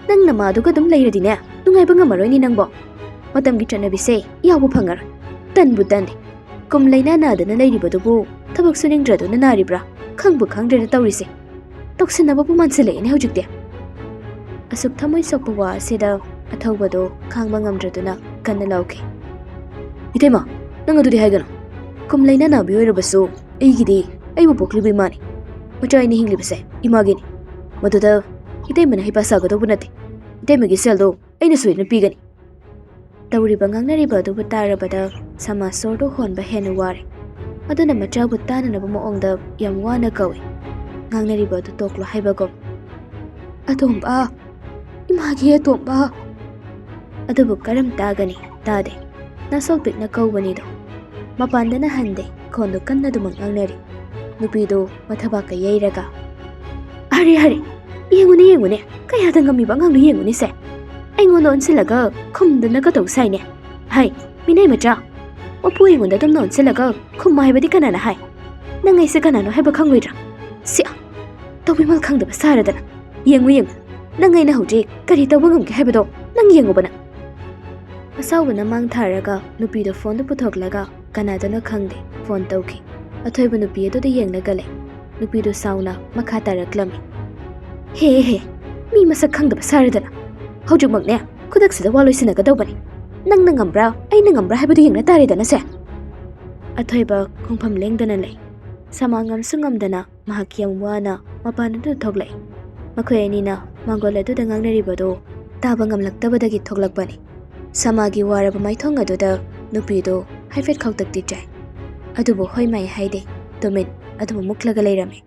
ꯅꯪ ꯅꯃꯥꯗꯨꯒ ꯑꯗꯨꯝ ꯂꯩꯔꯗꯤꯅꯦ, ꯅꯨꯡꯉꯥꯏꯕ ꯉꯝꯃꯔꯣꯏꯅꯦ ꯅꯪꯕꯣ꯫ ꯃꯇꯝꯒꯤ ꯆꯠꯅꯕꯤꯁꯦ ꯌꯥꯎꯕ ꯐꯪꯉꯔꯣꯏ꯫ ꯇꯟꯕꯨ ꯇꯟꯗꯦ꯫ ꯀꯨꯝ ꯂꯩꯅꯥ ꯅꯥꯗꯅ ꯂꯩꯔꯤꯕꯗꯨꯕꯨ ꯊꯕꯛ ꯁꯨꯅꯤꯡꯗ꯭ꯔꯗꯨꯅ ꯅꯥꯔꯤꯕ꯭ꯔꯥ? ꯈꯪꯕꯨ ꯈꯪꯗ꯭ꯔꯦꯗ ꯇꯧꯔꯤꯁꯦ꯫ ꯇꯧꯁꯤꯟꯅꯕꯕꯨ ꯃꯥꯟꯁꯤꯜꯂꯛꯑꯦꯅꯦ ꯍꯧꯖꯤꯛꯇꯤ꯫ ꯑꯁꯨꯛ ꯊꯃꯣꯏ ꯁꯣꯛꯄ ꯋꯥ ꯑꯁꯤꯗ ꯑꯊꯧꯕꯗꯣ ꯈꯥꯡꯕ ꯉꯝꯗ꯭ꯔꯗꯨꯅ ꯀꯟꯅ ꯂꯥꯎꯈꯤ꯫ ꯏꯇꯩꯃ, ꯅꯪ ꯑꯗꯨꯗꯤ ꯍꯥꯏꯒꯅꯨ꯫ ꯀꯨꯝ ꯂꯩꯅꯥ ꯅꯥꯕꯤ ꯑꯣꯏꯔꯕꯁꯨ ꯑꯩꯒꯤꯗꯤ ꯑꯩꯕꯨ ꯄꯣꯛꯂꯤꯕ ꯏꯃꯥꯅꯤ꯫ ꯃꯆꯥ ꯑꯩꯅ ꯍꯤꯡꯂꯤꯕꯁꯦ ꯏꯃꯥꯒꯤꯅꯤ꯫ ꯃꯗꯨꯗ ꯏꯇꯩꯃꯅ ꯍꯩꯄꯥ ꯁꯥꯒꯗꯧꯕ ꯅꯠꯇꯦ꯫ ꯏꯇꯩꯃꯒꯤ ꯁꯦꯜꯗꯣ ꯑꯩꯅ ꯁꯣꯏꯗꯅ ꯄꯤꯒꯅꯤ꯫ ꯇꯧꯔꯤꯕ ꯉꯥꯡꯅꯔꯤꯕ ꯑꯗꯨꯕꯨ ꯇꯥꯔꯕꯗ ꯁꯃꯥ ꯁꯣꯔꯗꯨ ꯍꯣꯟꯕ ꯍꯦꯟꯅ ꯋꯥꯔꯦ꯫ ꯑꯗꯨꯅ ꯃꯆꯥꯕꯨ ꯇꯥꯅꯅꯕ ꯃꯑꯣꯡꯗ ꯌꯥꯝ ꯋꯥꯅ ꯀꯧꯏ꯫ ꯉꯥꯡꯅꯔꯤꯕ ꯑꯗꯨ ꯇꯣꯛꯂꯣ ꯍꯥꯏꯕꯒꯨꯝ꯫ "ꯑꯇꯣꯝꯕ! ꯏꯃꯥꯒꯤ ꯑꯇꯣꯝꯕ!" ꯑꯗꯨꯕꯨ ꯀꯔꯝ ꯇꯥꯒꯅꯤ? ꯇꯥꯗꯦ꯫ ꯅꯥꯁꯣꯜ ꯄꯤꯛꯅ ꯀꯧꯕꯅꯤꯗꯣ꯫ ꯃꯄꯥꯟꯗꯅ ꯍꯟꯗꯦ, ꯈꯣꯟꯗꯨ ꯀꯟꯅ ꯑꯗꯨꯃꯛ ꯉꯥꯡꯅꯔꯤ꯫ ꯅꯨꯄꯤꯗꯨ ꯃꯊꯕꯥꯛꯀ ꯌꯩꯔꯒ, "ꯑꯔꯦ, ꯑꯔꯦ! ꯌꯦꯡꯉꯨꯅꯦ, ꯌꯦꯡꯉꯨꯅꯦ! ꯀꯌꯥꯗ ꯉꯝꯃꯤꯕ ꯑꯉꯥꯡꯅꯣ ꯌꯦꯡꯉꯨꯅꯦ ꯁꯦ! ꯑꯩꯉꯣꯟꯗ ꯑꯣꯟꯁꯤꯜꯂꯒ ꯈꯨꯝꯗꯅ ꯀꯇꯧ ꯁꯥꯏꯅꯦ! ꯍꯥꯏ, ꯃꯤꯅꯥꯏ ꯃꯆꯥ! ꯃꯄꯨ ꯑꯩꯉꯣꯟꯗ ꯑꯗꯨꯝꯅ ꯑꯣꯟꯁꯤꯜꯂꯒ ꯈꯨꯝꯃꯣ ꯍꯥꯏꯕꯗꯤ ꯀꯅꯥꯅ ꯍꯥꯏ? ꯅꯪ ꯑꯩꯁꯦ ꯀꯅꯥꯅꯣ ꯍꯥꯏꯕ ꯈꯪꯂꯣꯏꯗ꯭ꯔꯥ? ꯁꯤ, ꯇꯧꯕꯤꯃꯜ ꯈꯪꯗꯕ ꯁꯥꯔꯗꯅ! ꯌꯦꯡꯉꯨ, ꯌꯦꯡꯉꯨ! ꯅꯪ ꯑꯩꯅ ꯍꯧꯖꯤꯛ ꯀꯔꯤ ꯇꯧꯕ ꯉꯝꯒꯦ ꯍꯥꯏꯕꯗꯣ ꯅꯪ ꯌꯦꯡꯉꯨꯕ ꯅꯪ!" ꯑꯁꯥꯎꯕꯅ ꯃꯥꯡ ꯊꯥꯔꯒ ꯅꯨꯄꯤꯗꯨ ꯐꯣꯟꯗꯨ ꯄꯨꯊꯣꯛꯂꯒ ꯀꯅꯥꯗꯅꯣ ꯈꯪꯗꯦ ꯐꯣꯟ ꯇꯧꯈꯤ꯫ ꯑꯊꯣꯏꯕ ꯅꯨꯄꯤ ꯑꯗꯨꯗ ꯌꯦꯡꯂꯒ ꯂꯩ꯫ ꯅꯨꯄꯤꯗꯨ ꯁꯥꯎꯅ ꯃꯈꯥ ꯇꯥꯔꯛꯂꯝꯃꯤ꯫ "ꯍꯦ, ꯍꯦ, ꯃꯤ ꯃꯁꯛ ꯈꯪꯗꯕ ꯁꯥꯔꯗꯅ! ꯍꯧꯖꯤꯛꯃꯛꯅꯦ ꯈꯨꯗꯛꯁꯤꯗ ꯋꯥ ꯂꯣꯏꯁꯤꯟꯅꯒꯗꯧꯕꯅꯤ꯫ ꯅꯪꯅ ꯉꯝꯕ꯭ꯔꯥ, ꯑꯩꯅ ꯉꯝꯕ꯭ꯔꯥ ꯍꯥꯏꯕꯗꯨ ꯌꯦꯡꯅ ꯇꯥꯔꯦꯗꯅ ꯁꯦ!" ꯑꯊꯣꯏꯕ ꯈꯣꯡꯐꯝ ꯂꯦꯡꯗꯅ ꯂꯩ꯫ ꯁꯃꯥ ꯉꯝꯁꯨ ꯉꯝꯗꯅ ꯃꯍꯥꯛ ꯌꯥꯝ ꯋꯥꯅ ꯃꯄꯥꯟ ꯑꯗꯨꯗ ꯊꯣꯛꯂꯛꯏ꯫ ꯃꯈꯣꯏ ꯑꯅꯤꯅ ꯃꯥꯡꯒꯣꯜ ꯑꯗꯨꯗ ꯉꯥꯡꯅꯔꯤꯕꯗꯨ ꯇꯥꯕ ꯉꯝꯂꯛꯇꯕꯗꯒꯤ ꯊꯣꯛꯂꯛꯄꯅꯤ꯫ ꯁꯃꯥꯒꯤ ꯋꯥꯔꯕ ꯃꯥꯏꯊꯣꯡ ꯑꯗꯨꯗ ꯅꯨꯄꯤꯗꯨ ꯍꯥꯏꯐꯦꯠ ꯈꯧꯇꯛꯇꯤ ꯆꯥꯏ꯫ ꯑꯗꯨꯕꯨ ꯍꯣꯏ ꯃꯥꯏ ꯍꯥꯏꯗꯦ꯫ ꯇꯨꯃꯤꯠ ꯑꯗꯨꯕꯨ ꯃꯨꯛꯂꯒ ꯂꯩꯔꯝꯃꯤ꯫